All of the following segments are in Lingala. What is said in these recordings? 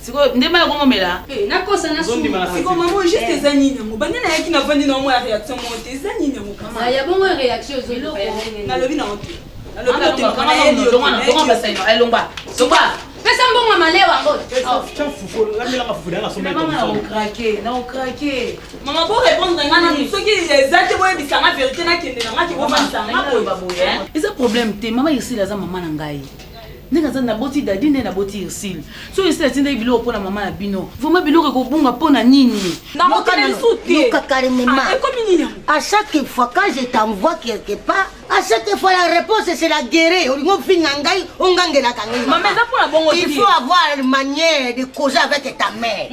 Sikoyo nde mai okomomela. Eh, nakosa na siko mama juste eza nini yango banda nayaki navandi na mwa ya réaction moko te eza nini yango ah, ya bongo réaction ezoluka ya ndenge nalobi nango te elongwa longwa pesa mbongo malewa yango naokrake mama bo répondre nga nanu soki eza te boyebisa nga vérité nakende na nga kebofandisa nga boye eza problème te mama irsile aza mama na ngai ndenge aza naboti dadi nde naboti ursile so ursile atindaki biloko mpo na mama na bino vraiment biloko ekobunga mpo na nini yoka carrément ah, à chaque fois quand je t'envoie quelque part à chaque fois la réponse c'est la guerre olingi ofinga ngai ongangelaka ngai il faut avoir une manière de causer avec ta mère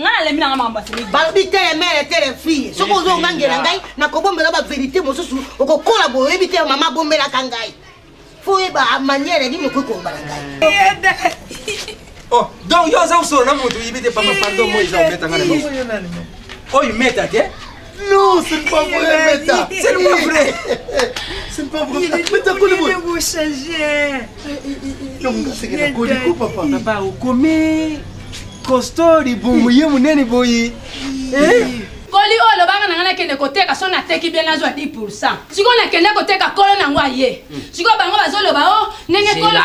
balobi tele mère tele fille soki ozongangela ngai nakobombela baverité mosusu okokola boye oyebi te mama abombelaka ngai Faut oyeba manière nini okoki koloba na ngai. Oh, donc yo oza kosolola na moto oyebi te papa pardon moi eza obeta ngai na oyo meta te Non, c'est pas vrai, Meta. C'est pas vrai. C'est pas vrai. Meta, koli boye. Donc, c'est que koli ko papa. Papa, okomi costaud libumu ye munene boye. Eh? Koli oyo olobaka na ngai nakende koteka so nateki bien nazwa 10 pourcent sikoyo nakende koteka kolo na yango aye hmm. sikoyo bango bazoloba o oh, ndenge kolo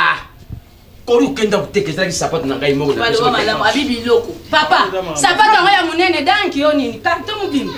koli okenda koteka ezalaki sapato na ngai moko malamu abi biloko papa sapato yango ya monene danki yo nini karton mobimba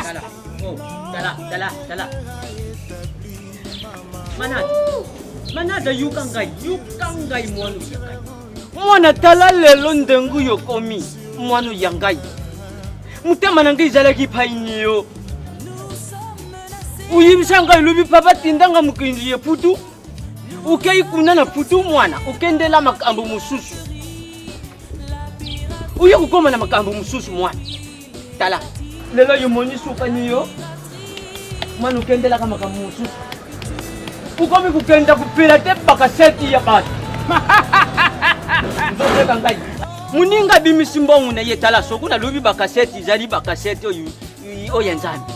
Tala, oh, tala, tala, tala. Manada, manada yoka ngai, yoka ngai mwana ya ngai. Mwana tala lelo ndengu yokomi mwana ya ngai. Motema na ngai ezalaki paini yo. Oyebisa ngai lobi papa tinda nga mokonzi ya putu. Okei kuna na putu mwana, okendela makambo mosusu. Oye kokoma na makambo mosusu mwana. Tala, lelo yo moni sukani yo. Mwana okendelaka makambo mosusu. Okomi kokenda kopela te bakaseti ya bato. Nzoseka ngai. Moninga abimisi mbongo na ye tala soki nalobi bakaseti ezali bakaseti oyo oyo ya Nzambe.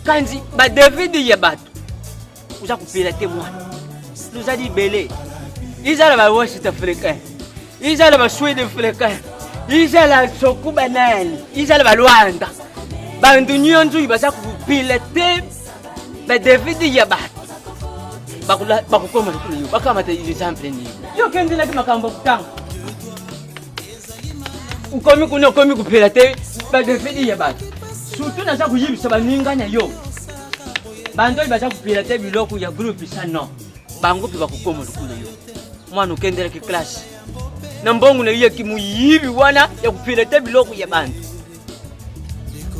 Kanzi ba David ya bato oza kopela te mwana. Tozali ebele. Ezala ba West africain, ezala ba Swede africain, ezala soku banani, ezala ba Luanda. Bantu nyonso oyo baza kopela te ba David ya bato bakokoma lokola yo bakamata exemple nini yo okendelaki makambo ya kotanga okomi kuna okomi kopela te badefidi ya bato surtout naza koyebisa baninga na yo banto oyo baza kopela te biloko ya groupe sa non bango mpe bakokoma lokola yo mwana okendelaki classe na mbongo na yo ya kimoyibi wana ya kopela te biloko ya banto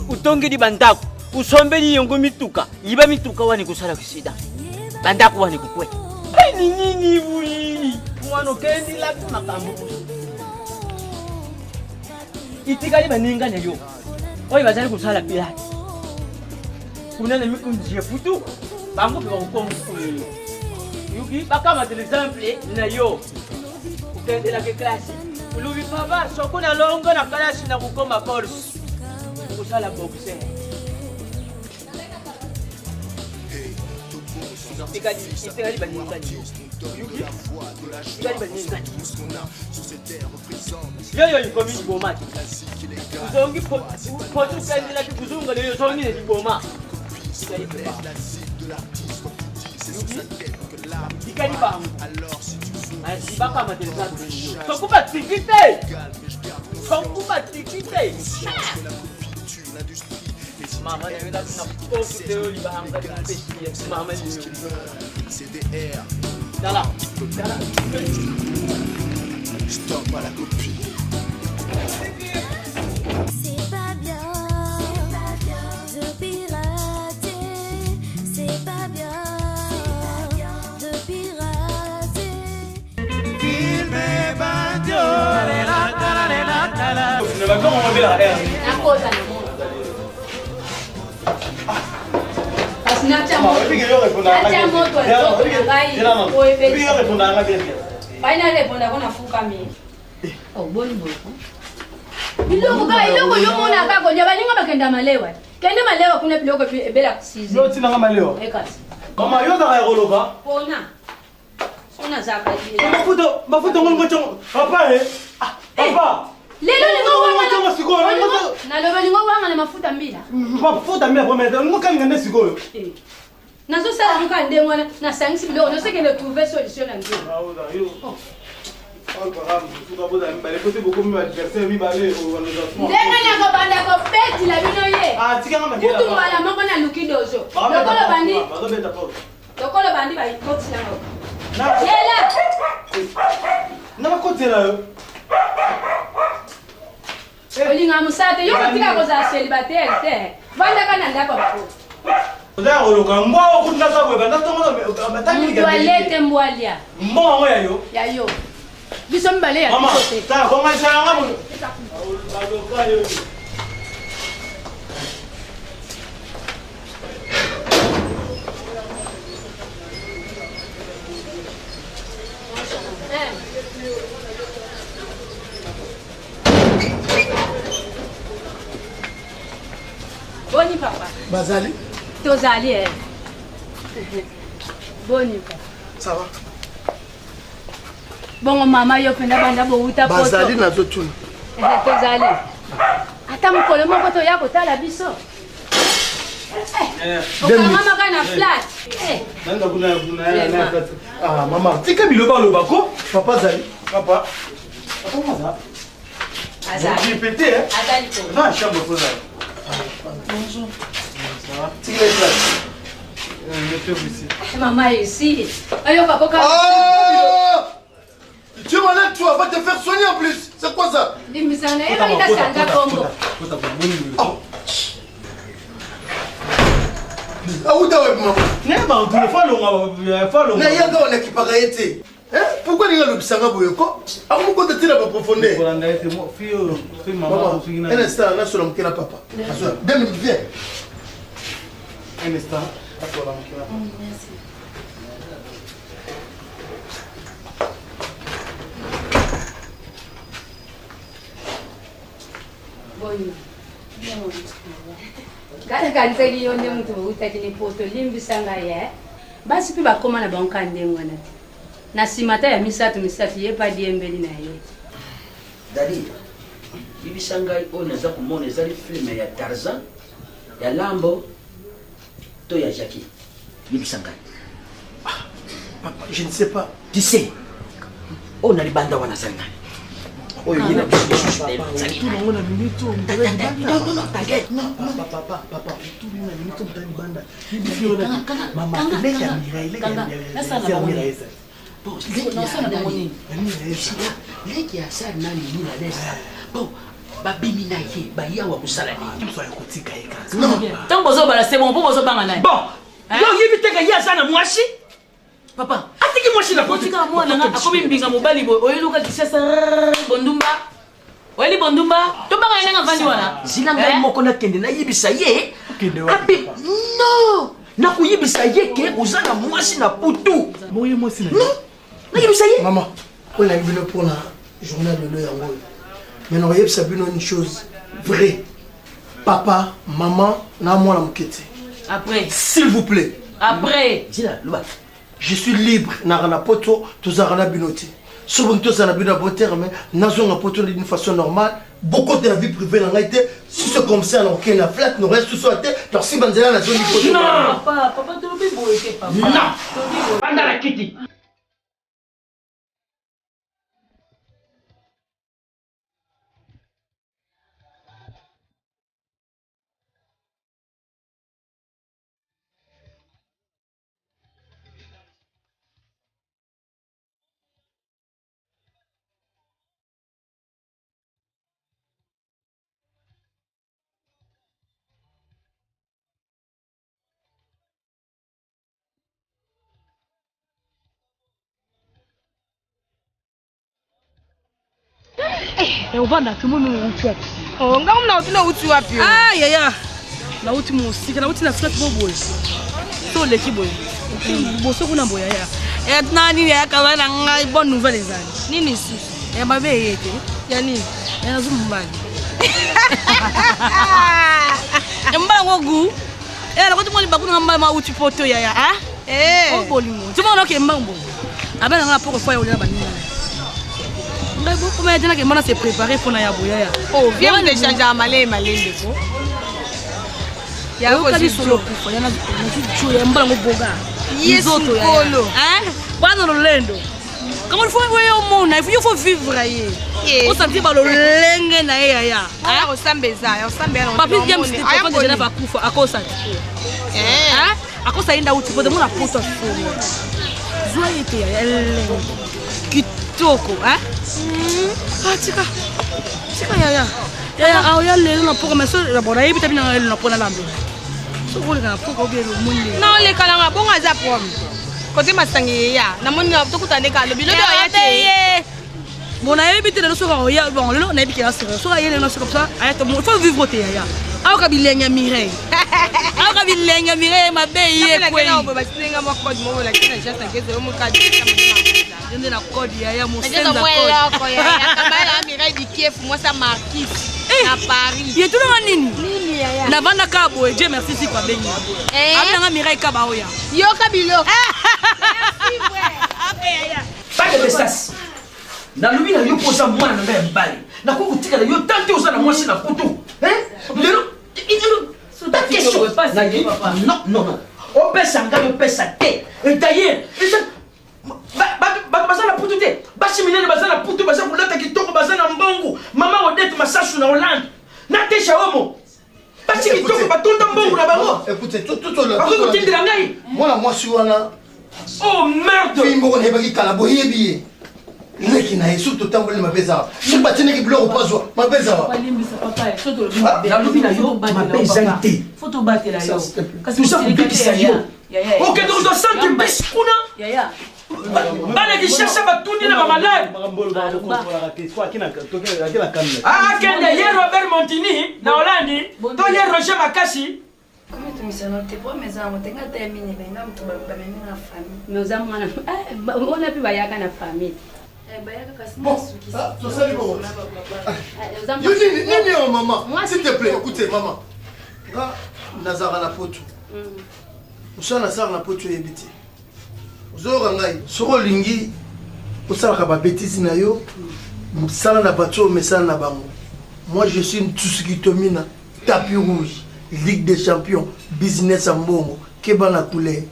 utongeli bandako usombeli yango mituka yiba mituka wana ekosala kisida bandako wana ekokwe ni nini bui mwana okendilaki makambo itikali baninga na yo oyo bazali kosala pilate kuna na mikonzi ya putu bango mpe bakokoma yoki bakamata exemple na yo okendelaki klasi olobi papa soko nalongo na kalasi na kokoma force kosala boxer etikali baningani yoki etikali baningani yoyo ikomi liboma te ozongi poto okandelaki kozonga leyo ozongi na liboma tikali bango bakamata soki batiki te soki batiki te mama na yo nakoki te oyo libanga mama tala tala Stop à la copie. C'est pas bien de pirater. C'est pas bien de pirater. natya moto ya nzoto na ngai oyo bai narepondako nafukami eh. oh, boni boye biloko kaka eloko yo monaka kolia baninga bakenda malewa kende malewa kuna biloko ebela sizeotinanga malewa ekasi mama yo ozaka ya koloka pona mafuta ngo ngo congo papa e ah, papa lelo naloba lingo wanga na mafuta mbila mafuta mbila promete ngo kalinga nde sikoyo eh. nazosala yango kaka ndenge wana nasangisi biloko nyonso trouver solution na nzela oh. Ndenge nakobanda kobetila bino ye ah, kutu mbala moko naluki dozo lokola bandi Lokola bandi ba ikoti yango. Yela. Na bakotela yo. Eh. Olinga mosala te yo kotika kozala célibataire te. Vandaka na ndako ya bakoti. Oza ya koloka mbwa oyo kutu naza boye banda ntongo Moto alete mbwa alia. Mbongo yango ya yo. Ya yo. Biso mibale ya biso te. Tala bonganisa yanga moto. Baloka yo. Boni papa. Bazali. Tozali eh. Boni papa. Ça va. Bongo mama yo mpenza banda bowuta poto. Bazali nazotuna. Eh, tozali. Ata mokolo moko toya kotala biso. Eh, okangamaka na flat. Eh. Ah, mama, tika biloba loba ko. Papa azali. Papa. Papa maza. Azali. Répétez, hein. Azali ko. Va chambre pour ça. Bonjour. Ça va? Tika les places. Mettez-vous ici. Maman ici. Ayoka koka. Ah Tu es malade, toi, va te faire soigner en plus. C'est quoi ça Limbisa na ye bakita sanga kombo. Oh. Auta wapi mama? Naye ba faut longa, faut longa. Na yaka wana kipaka ye te. Hein? Pourquoi linga lobisa nga boye ko? Akomokota ti na ba profondeur. Kolanda ye te, fille oyo, fille mama soki na. Un instant, nasola moke na papa. Asola. Deux minutes, viens. Un instant, asola moke na papa. Merci. Boni. Kaka kanisaki yo nde moto outaki ni poto limbisa ngai eh. Basi mpe bakoma na bango kaka ndenge wana te. Na nsima ata ya misato misato ye mpe adiembeli na ye. Dadi, yebisa ngai oyo naza komona ezali filme ya Tarzan, ya Lambo to ya Jackie. Yebisa ngai. Ah, papa, je ne sais pas. Tu sais, oyo na libanda wana azali nani? Oyo ye na biso lisusu na ye azali nani? Nango na minute oyo moto aza libanda. Non, non, non, ta gueule. Non, papa, papa, papa, tuli na minute oyo moto aza libanda. Mama, leki ya Mireille, leki ya Mireille ezali. Bon, leki ya nani? Leki ya sar nani Mireille. Bon, babimi na ye bayawa kosala nini? Ntango bozobala se bon mpo bozobanga nani? Bon, yo oyebi te ke ye aza na mwasi? Papa, atiki mwasi na otika mwana nga akomi mbinga mobali boye oyeluka Kinshasa bondumba oyeli bondumba tobanga ye ndenge avandi wana zila ngai Eh? moko nakende nayebisa ye abe non nakoyebisa ye ke oza na mwasi na putu Boye mwasi na non nayebisa ye Maman, oyo nayebi bino mpona journal lelo yango oyo. Mais nakoyebisa bino une chose vraie. Papa, maman, na mwana moke te. Après. S'il vous plaît. Après. Zila, loba. Je suis libre naka na poto tozalaka na bino te. Soki bolingi tozala na bino na bon terme, nazonga poto d'une façon normale. Beaucoup de la vie privée na ngai te. Si c'est comme ça, nakokende na flat, nakoya susu te, nakosimba nzela nazongi poto. Non. Papa, papa tolobi boye te papa. Non. Banda na kiti. Ovanda tomoni outi wapi? Oh, ngai mna otuna outi wapi? Ah yaya, nauti mosika, nauti na flat mo boye. So oleki boye. Liboso kuna boye yaya. Eh, na nini yaya kaba na ngai bonne nouvelle ezali. Nini susu? Ya mabe eye te. Ya nini? Ya nazo mobali. Ya mobali yango goût. Eh, nakoti mwa libaku na ngai mauti poto yaya. Ah? Eh. Oh bolingo. Tu mona ke mbambo. Abana nga poko foya olela baninga. Ngai bo koma ya ke mana se préparer pona ya boya ya. Oh, viens de changer malé malé ndeko. Ya ko lisolo kufa ya na na ya mbala ngo boga. Yesu kolo. Hein? Bana lolendo. Comment il faut oyo omona, il faut vivre ye. Osanti ba lolenge na ye yaya. Hein? Osamba eza, osamba ya. Papi James te papa de Genève akufa akosa. Hein? Akosa ye ndauti po demona poto afolo. Zwa ye te yaya elenge. Kitoko, hein? Ah tika. Tika yaya. Yaya aoya lelo na poko mais so bon nayebi te bina lelo na pona lambe. Soki oleka na poko obi omoni. Na oleka na nga bongo aza problème. Kote masanga eya namoni tokuta nde kaka lobi lobi oya te. Bon nayebi te lelo soki aoya bon lelo nayebi ke aseka soki aye lelo soki ça aya to il faut vivre te yaya. Aoka bilenge ya Mireille. Aoka bilenge ya Mireille mabe ye kwei. Batinga mwa code moko olakisi na geste akeze yo mokadi. Yo nde na code yaya mosenza code. Kabala Mireille Dikiefu mwasa marquise na Paris. Ye tunanga nini? Nini yaya? Navanda kaka boye Dieu merci si kwa bengi. Eh? Abinanga Mireille kaba oya. Yoka biloko. Merci ouais. Okay yaya. Pas de message. nalobi na yo mpo oza mwana na ngai ya mobali nakoki kotikala yo tante oza na mwasi na poto lelo ta question non non non opesa ngai opesa te et d'ailleurs bato baza na putu te basi minene baza na putu baza kolata kitoko baza na mbongo mama odete masasu na hollande na tesha omo basi kitoko batonda mbongo na bango bakoki kotindela ngai mwana mwasi wana oh merde fille moko nayebaki kala boyebi ye leki na ye soki totamboli mabe ezaka soki batindaki biloko mpo azwa mabe ezawa nalobi na yo mabe ezali te toza kobikisa yo okende kozwa centre bis kuna bana kinshasa batundi na bamalade akende ye robert montini na hollandi to ye roger makasi Mais oza mwana wana mpe bayaka na famille Bon, tosali bongo. Yo nini nini yo maman? S'il te plaît, écoutez maman. Nga nazalaka na poto. Mosala nasalaka na poto oyebi te. Ozoyoka ngai soki olingi osalaka ba bêtises na yo sala na bato oyo mesala na bango. Moi je suis Ntusukitomina, tapis rouge, Ligue des champions, business ya mbongo, keba na couleur.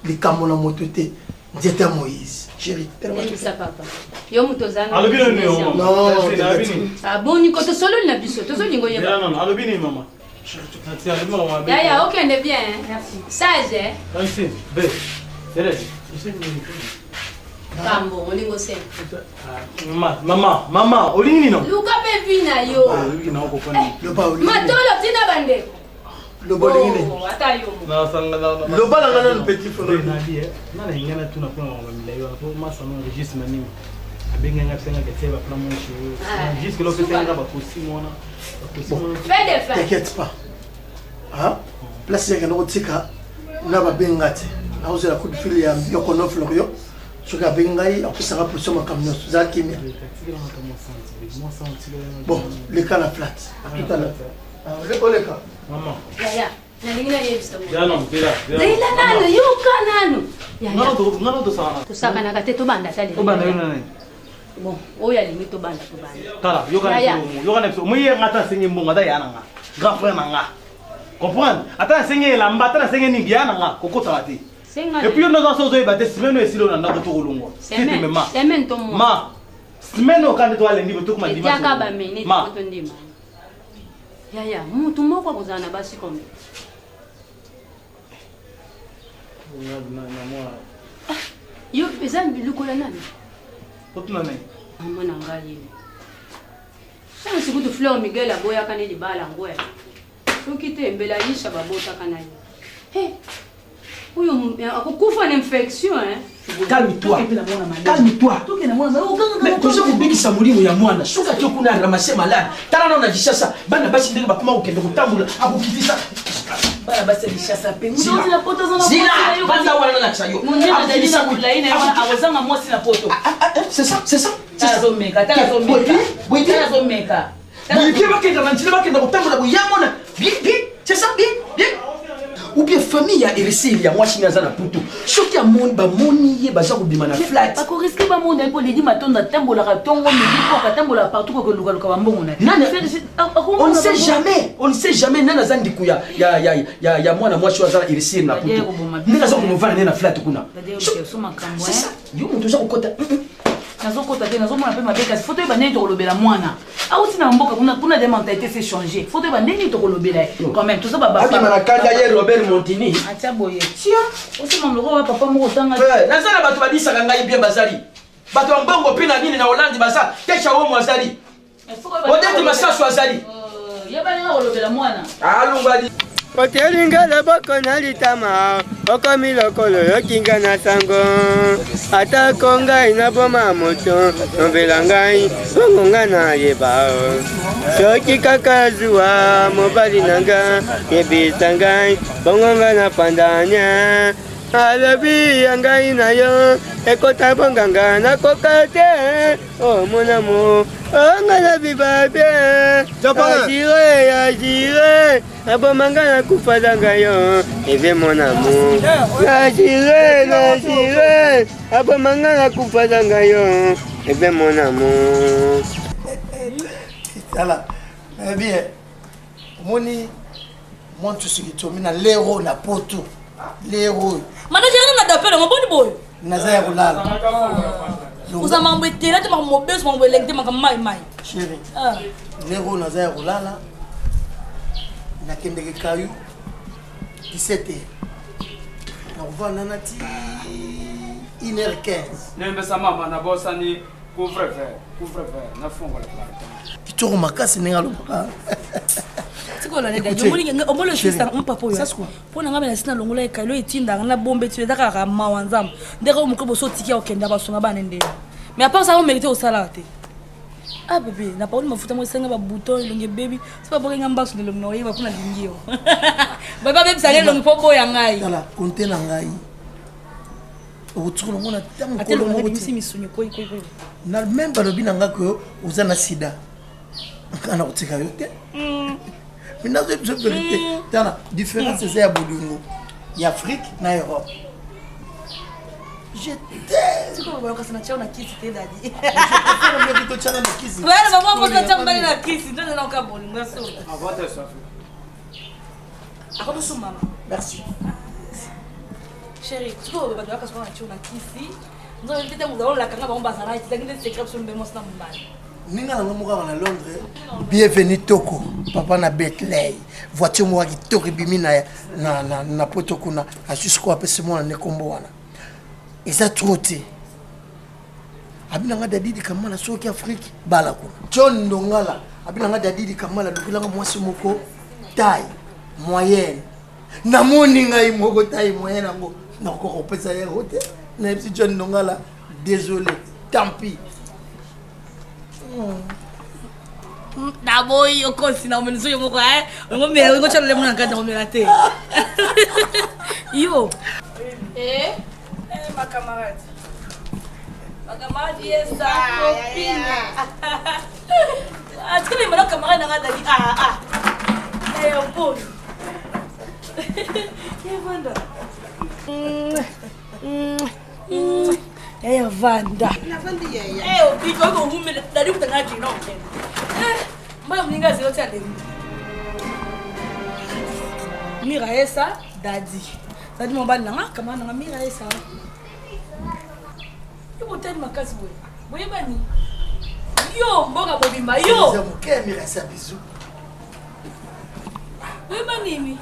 Likambo na moto te. Nzete ya Moïse. Chérie, yebisa papa. Yo moto oza na Alobi nini yo? Non, Ah boni ko tosololi na biso, tozolinga oyeba. Non, non, alobi nini mama? Yaya, okende bien. Merci. Sage. Eh? Merci. B. Thérèse. Kambo, olingo se. Mama, mama, mama, olingi nini? Luka pe vi na yo. Matolo tina bandeko. Loba olingi nini? Oh, ata yo. Loba na nga nanu petit frère. Nga na ngai natuna mpona makambo milai wana mpo masano registre na nini abengi ngai asenga ketie baplan mo chez jusque là opesaki nga bacostume wana T'inquiète pas. Hein? Place ya kende kotika na babengi nga te. Nakozela coup de fil ya Yokono Florio. Soki abengi ngai apesaka position makambo nyonso. Zala kimia. Bon, leka na flat. À tout à l'heure. Leka oleka. Maman. Yaya, nalingi nayebisa Zela nanu, zela. Zela nanu, yoka nanu. Ngano tosakana. Tosakanaka te tobanda ata lelo. Obanda yo na nani? Bon, oyo alingi tobanda tobanda. Tala, yoka na biso, yoka na biso. Moi nga ata nasengi mbongo ata ya na nga. Grand frère na nga. Comprendre? Ata nasengi elamba, ata nasengi nini ya na nga, kokotala te. Senga. Et puis yo ndoza sozo yeba te semaine oyo esili oyo na ndako tokolongwa. Semaine, Ma. semaine to mois. Ma. Semaine oyo kande toalendi tokoma dimanche. Etiaka ba minutes Ma. po tondima. Yaya, mutu moko akozala na basi combien? Yo eza lokola nani? Totuna nani? Mama na ngai ye. Chance kutu Fleur Miguel aboyaka ne libala ngo ya. Soki te mbela Aisha babotaka na ye. Hey, oyo akokufa na infection hein. Calme-toi. Calme-toi. Mais toza kobikisa molimo ya mwana soki ake kuna aramase malade tala nano na kisasa bana basi ndenge bakoma kokende kotambola akokitisa Bana basi ya lishasa mpe Zila. Zila, vanda wana nalakisa yo. monene molai na ye wana akozanga mwasi na poto. C'est ça, c'est ça. Tala azomeka, tala azomeka, tala azomeka. Boye bien bakenda na nzela bakenda kotambola boye ya mona bien bien c'est ça bien bien ou bien famille ya Erisili ya mwasi ni aza na putu soki amoni bamoni ye baza kobima na flat bakoriske bamona ye mpo ledi matondo atambolaka ntongo midi mpo atambolaka partout kokolukaluka bambongo na ye. Nani- Akomona on ne sait bango. jamais on ne sait jamais nani aza ndeko ya, ya, ya, ya, ya mwana mwasi oyo aza na Erisili na Badia putu koboma biso. ndenge aza komovana nde na flat kuna Badia koluka biso makambo, c'est hein. ça yo moto oza kokota Nazokota te, nazomona mpe mabe kasi fo toyeba ndenge tokolobela mwana auti na mboka kuna kuna de mentalité s'est changé fo toyeba ndenge tokolobela ye quand même toza abima na kanda ye Robert Montini atia boye tia osema moloko wa papa moko otanga Eh, naza na bato babisaka ngai bien bazali bato ya mbongo mpe na nini na Hollande baza tesha omo azali Odette Masasu azali yeba ndenge kolobela mwana alungwali otelinga loboko na litama okomi lokolo yokinga na sango atako ngai naboma moto nombela ngai bongo nga nayeba soki kaka zuwa mobali na nga yebisa ngai bongo nga napandanya alobi ya ngai na yo ekota bonganga nakoka te omona mo onga na biba bien asire asire aboma nga nakufa zanga yo eve mon amour nasire nasire aboma nga nakufa zanga yo eve mon amour tala nayebi ye omoni mwa ntusu kitomi na lero na poto lero oyo manager na dapele ngo boni boyo naza ya kolala oza makambo etela te makambo mobeso makambo elengi te makambo mai mai chéri lero oyo naza ya kolala nakendeke kayu 17 heures nakovanda na ti 1 heure 15 nembesa mama nabosani couvre verre couvre verre nafongola pardon kitoko makasi ndenge alobaka omoni osisa mpapa oyo mpo na ngai mpe nasi nalongola ekalo etindaka na bombe ti eza kaka mawa nzambe ndenge oyo mokolo boso otiki ya kokenda basunga bana ndenge mais apart ça omérite osalaka te ah bebe na pakoli mafuta moko esenga babouton elongi ebebi so baboki nga mbasu na elongi na oyeba mpo nalingi yo babe babebisaka elongi mpo boya ngai tala konte na ngai okotuka longo na ta ate mokolo elongi moko ebimisi te misuni koi koi koi na meme balobi na ngai koyo oza na sida ngai nakotika yo te mais nazoyebi biso verité tala différence eza ya bolingo ya afrique na europe je t'aime sikoyo bayokasi na tiao na kisi te dadi totyana na kisi bayana mama moko atia mobali na kisi nde naoka bolingo ya solo akomi mama merci chéri sikoyo bato bayokasi wana tio na kisi nzoto te ntango ozalolakanga bango bazalaki ezalaki nde secret biso mbe mwasi na mobali ninga nango moko awa na londres bienvenu toko papa na betley voiture moko ya kitoko ebimi na, na, na, na poto kuna azwi sikoyo apesi mwana nde nkombo wana eza trop te abi nanga dadidi kamala soki afrike bala kuna john ndongala abi nanga dadidi kamala lukelanga mwasi moko taille moyenne namoni ngai moko taille moyenne yango nakoka kopesa yango te nayebisi john ndongala désolé tant pis naboyi okosi na omeli soki moko ongomela ongo tyalo lemona nkati nakomela te yo ma camarade ma camarade yesa copine atikali mala camarade nanga azali ah ah aéroport yevanda yaya vanda obika okomumela dali kutanga kino mbala moninga azelo ti alembi mira esa dadi dadi mobali nanga kamara nanga mira esa yo botali makasi boye boyebani yo mboka mobimba yo eza moke mira esa bizu boyeba nini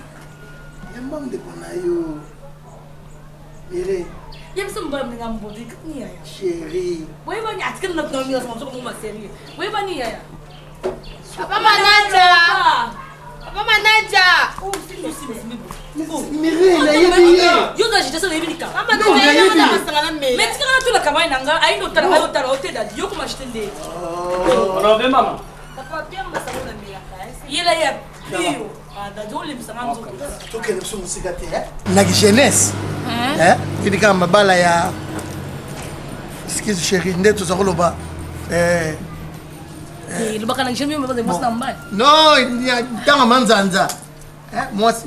yamba ndeko na yo mire yebisa mobali moninga mbodi ni yaya chéri boyebani atikali na tuna mira sama moko maserie boyebani yaya Papa Manaja! Papa Manaja! mire nayebi ye yo oza agitation nayebi likambo Papa Manaja, ye na masanga na mela. mais tikaka natula kamai na nga ayinde otala ayi otala ote dadi yo koma agite nde olobe mama papa bien masanga na melaka yela ye ya pio. Tokende biso mosika te na jeunesse, kende kaka mabala ya, excuse chéri, nde toza koloba. Lobaka na jeune, mwasi na mobali. Non, ntango manzanza, mwasi,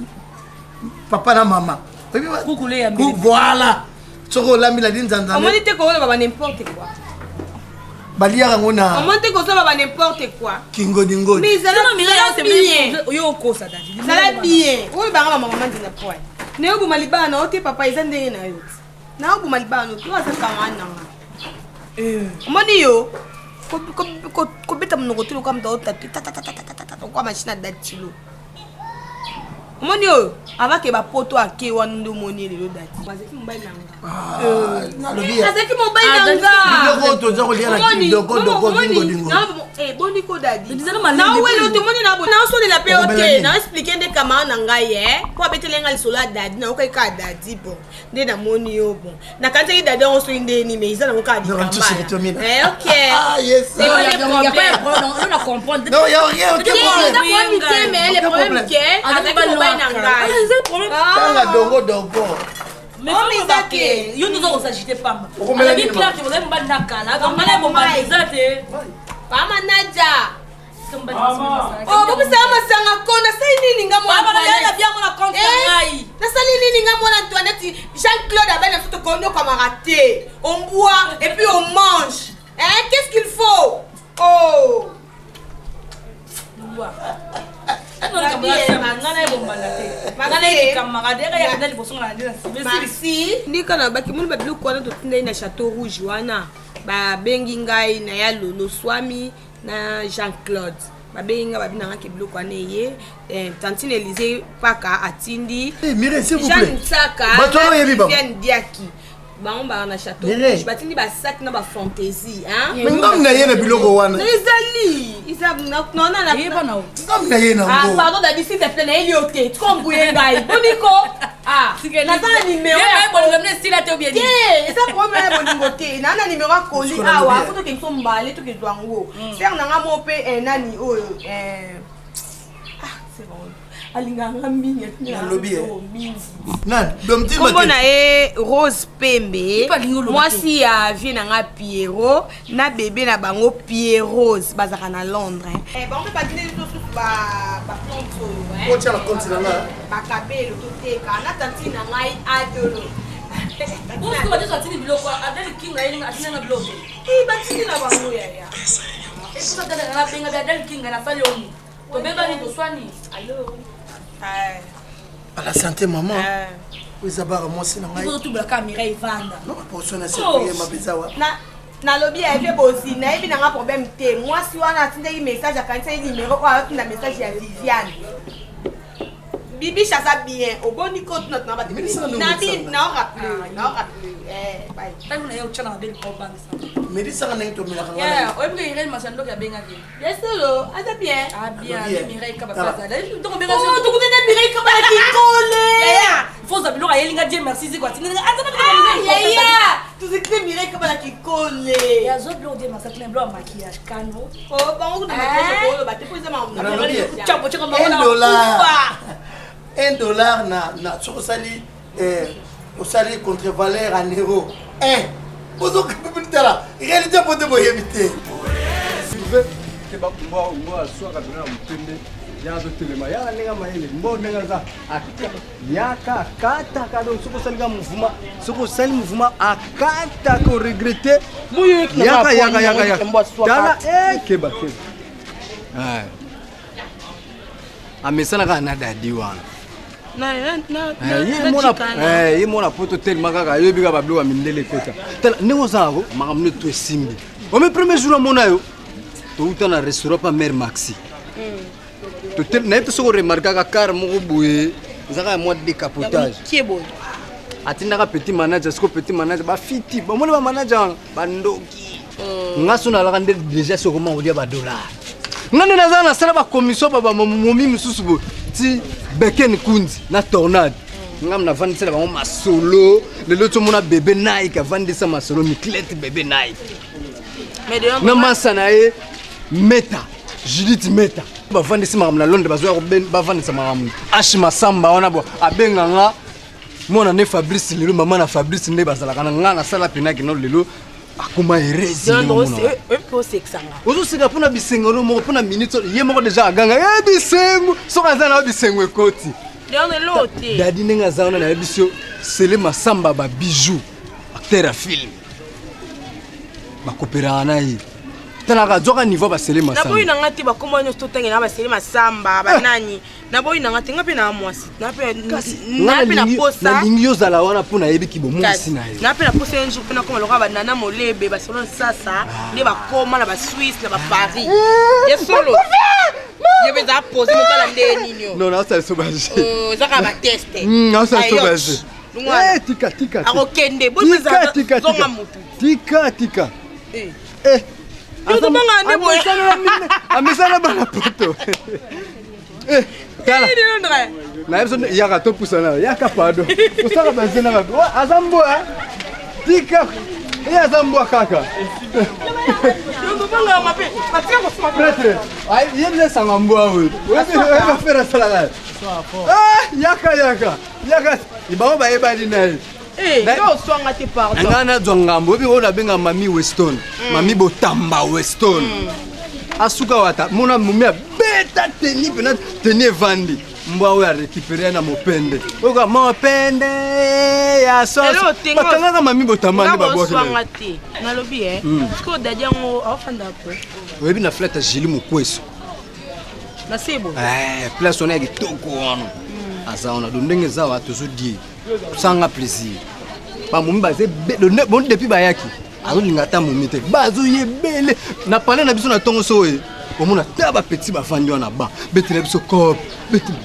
papa na mama, voilà, soki olambi na linzanza. Omoni te koloba ba n'importe quoi. Baliaka yango na Omoni te kosala ba n'importe quoi. Kingodingodi. Mais ezala bien. Yo okosa, dadi. Zala bien. Oyo banga bamama nzinga poil nayoboma libala na yo te, papa. Eza ndenge na yo te, nayoboma libala no te. Oyo aza kanga nanga. Omoni yo kobeta monoko te lokola moto aotate tatatatata okwa machine ya datilo. Omoni oyo avake bapoto ake wana nde omoni lelo dati azalaki mobali na nga, azalaki mobali na nga. Biloko toza kolia na dokodoko, bingodingo. Boni ko dadi, nawele te, omoni naosolela mpe yo te, naexpliquer nde kamara na ngai mpo abeteli nga lisolo ya dadi, naokaki kaka dadi. Bon, nde namoni yo, bon, nakanisaki dadi yango soki nde nini, mais eza nango kaka likambala. Ok. Non, y a rien, aucun problème. Mais le problème ke azalaki mobali na ngai. Tanga dongo dongo. Mais te, yo ndoza kosagite pamba. Alobi clair ke ozali mobali na kala, donc mala mobali eza te. Mama Nadia. Oh, bopesaka masanga ko, nasali nini nga? Nasali nini nga mwana Antoinette? Jean Claude abali na biso, tokonyokamaka te. On boit et puis on mange, hein? Qu'est-ce qu'il faut? Oh. Merci. Ndika na bakimoni babiloko wana totindai na Château Rouge wana, babengi ngai na ya Lolo Swami na Jean Claude, babengi ngai, babi nangaki biloko wana eye, tantine Elise Paka atindi. Jeanne Nsaka, Viviane Diaki, bango baka na Château Rouge, batindi basac na bafantaisie. Ngam na ye na biloko wana. Ezali. Ngam na ye nango. Pardon dadi, s'il te plaît, nayeli yo te, tikombuye ngai boniko naza na nimero te, eza problème ya bolingo te. Naa na nimero ya koli awa, fo tokende so mbale, tokezwa yango. Sere nanga mo mpe nani oyo alinganga mingi. Nalobi Kombo na ye Rose Pembe, mwasi ya vie na nga Piero na bebe na bango Pierrose, bazalaka na Londres. Bango mpe batindeli biso susu baplante oyo. Otia na compte na nga. Bakabelo toteka na tantine na ngai Adolo. Batindi na bango yaya. Tobebani, toswani. Allo. À la santé, maman. Oyo eza bara mwasi na ngai. Tobulaka Mireille Vanda. Poso na sepeye mapeza wa. Nalobi ya bozi, nayebi nanga problème te. Mwasi wana atindaki message, akanisaki nimero oyo atinda message ya Viviane. Bibiche aza bien, oboni ko tuna tuna bato nabi naorappeler naorappeler. Ntango na ye otya na mabele obangisa. Melisaka ndenge tomelaka. Ngai oyebi ke Irene Masandoki abengaki. Bien solo, aza bien. Ah bien, Mireille Kaba. Tokutana Mireille Kaba na kikole. Foza biloko ayelinga, Dieu merci ziko atindinga. Yaya, tozekite Mireille Kaba na kikole. Yazwa biloko, Dieu merci, atina biloko ya maquillage kano. Oh, bango kuna maquillage koloba te po eza $1, $1 na soki osali osali contre valeur en euro 1, ozokatala réalité po te boyebi te. Mbwa aswaka bino na motende ya azotelema yaka ndenge mayele mbo ndenge aza yaka akataka. Donc soki osali ka mouvement, soki osali mouvement akataka, oregretter. Yaka, yaka, yaka, yaka, tala, keba keba, amesana kaka na dadi wana. Ye mona poto telema kaka ayebi kaka babiloko ya mindele ekota. Tala ndenge ozalako, makambo nde to esimbi. Ome premier jour amona yo, touta na restaurant pa mare Maxi, nayebi te soki oremarkaka car moko boye ezaka ya mwa décapotage, atindaka petit manager. Siko petit manager bafiti bamoni bamanager wana bandoki. Nga so nalaka nde déjà soki okoma kolia badollar, nga nde naza nasala bacommission bamomi mosusu boye ti beken kundi na tornade. Nga navandisela bango masolo lelo, ti omona bebe Nike avandisa masolo Miclete, bebe Nike na masa na ye Meta, Judith Meta. Bavandisi makambo na Londres, bazoya bavandisa makambo. H Masamba wana bo abenga nga mwana ne Fabrice lelo mama na Fabrice nde bazalaka na nga nasala pena kino lelo akoma heresi ozoseka mpona bisengo no moko mpona minute ye moko deja aganga e bisengo soki aza na yo bisengo ekoti dadi ndenge aza wana nayebisi yo sele masamba ba bijou acteur ya film bakoperaka na ye talaka azwaka niveau basele masamba naboyi na nga te bakoma nyonso totangela basele masamba banani naboyi na nga te nga mpe na mwasi na mpe na posa nalingi yo ozala wana mpo nayebi kibomwasi na yo na mpe na posa un jour mpe nakoma lokola banana molebe basolo nsasa nde bakoma na baswisse na baparis ya solo yo mpe ezala pose mobala nde nini non naosala so baje eza kaka bateste naosala so baje tika tika akokende tika motu tika tika amesana bana poto Eh, tala. Na biso yaka topusana yaka pardon. Osaka bazena ba. Aza mbwa. Tika. Ye aza mbwa kaka. Prêtre, ye biso esanga mbwa oyo. Oyebi bafere asalaka. Ah, yaka yaka. Yaka. Bango bayebani na ye. Eh, nga nazwa ngambo oyebi oyo nabenga mami weston mm. mami botamba weston mm. asuka wata mona momi abeta teni mpena teni evandi mbwa oyo arekipere na mopende oyoka mopende ya soso bakangaka mami botamba nde babwaki te nalobi e sikoyo dadi yango aofanda po oyebi na flata jili mokweso na sebo eh, place wana ya kitoko wana aza wana do ndenge eza wa tozodie sanga plaisir bamomi baza ebele bon depuis bayaki azolinga ata momi te bazoya ebele na palais na biso na ntongo so oye omona ta bapeti bafandi wana ba betela biso cop betela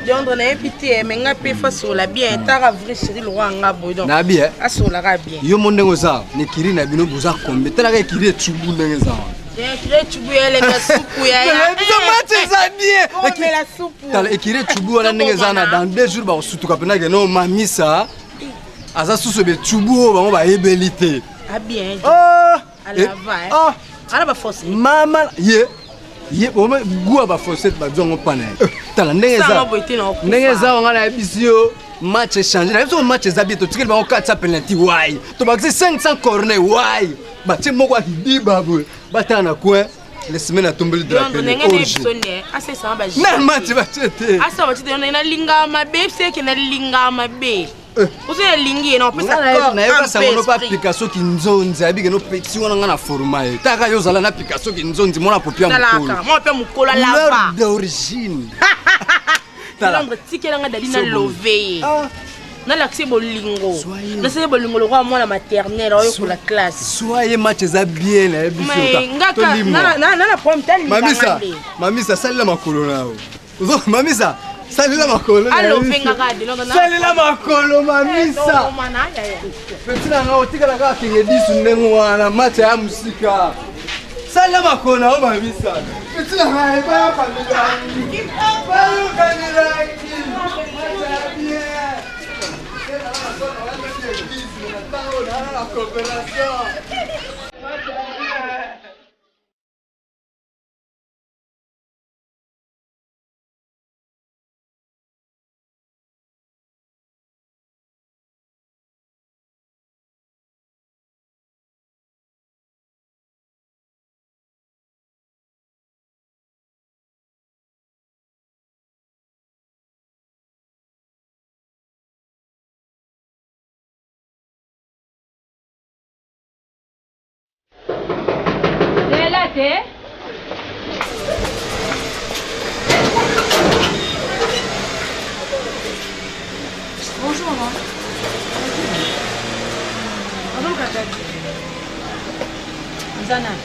Leandre nayebi te mais nga mpe fasola bien tara vrai chéri lokwa nga boye donc nayebi eh asolaka bien yo mo ndenge oza na ekiri na bino boza kombe talaka ekiri etubu ndenge eza wana eza tala ekiri etubu wana ndenge eza na dans deux jours bakosutuka mpena ke no mamisa aza susu betubu oyo bango bayebeli te ah, eh, ah. mama ye ye gout ya bafossete bazwa yango mpa na ye eh, tala ndenge eza ndenge eza wanga nayebisi yo match échange nayebi soko match eza bien totikeli bango 400 penalty wai tobakisi 500 corner wai batie moko akidiba boye batala na coin le semaine atombeli drapeau na match batie te nalinga mabe seke nalinga mabe eh. ozo nalingi ye nayoka sango no pa picasso kinzonzi ayebi ke no peti wana nga na forma ye taka yo ozala na picasso kinzonzi mwana popi ya mokolo d'origine tikela nga dali na love ye ah. nalakisi bolingo nasali bolingo lokola mwana maternel oyokola classe soye match eza bien nayebi mamisa mamisa salela makolo na yo mamisa salela makolo salela makolo mamisa peti na nga otikala kaka kenge disu ndenge wana match ya mosika salela makolo na yo mamisa peti na ngai bayoka milangi bayoka milangi La coopération. Lela te. Bonjour maman. Bonjour Katati. Oza nani?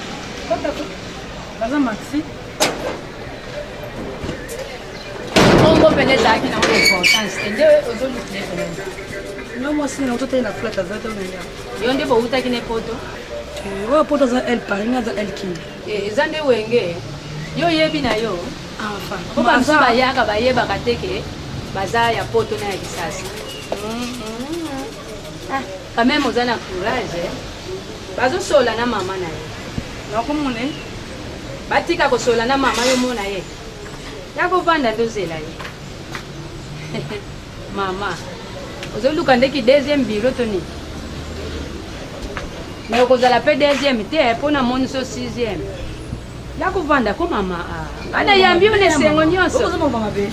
Baza Maxi. Kombo pene ezalaki na importance te nde ozolukile pene. Yo mwasi na ototali na flat aza te na Yo nde bowutaki ne poto? Eh, oyo poto aza el Paris nga aza el Kin. Eh, eza nde wenge. Yo oyebi na yo. Enfin. Po ba mosusu bayaka bayebaka te ke baza ya poto na ya kisasa. Ah, quand même oza na courage. Eh. Bazosola na mama na yo. Nakomona. Batika kosolola na mama yo mona ye. Ya kovanda tozela ye. Mama, ozoluka nde ki deuxième bureau to nini? Mais okozala pe deuxième te mpo namoni so sixième. Ya kovanda ko mama. Ah. Nga nayambi yo na esengo nyonso. Okozoma mabe.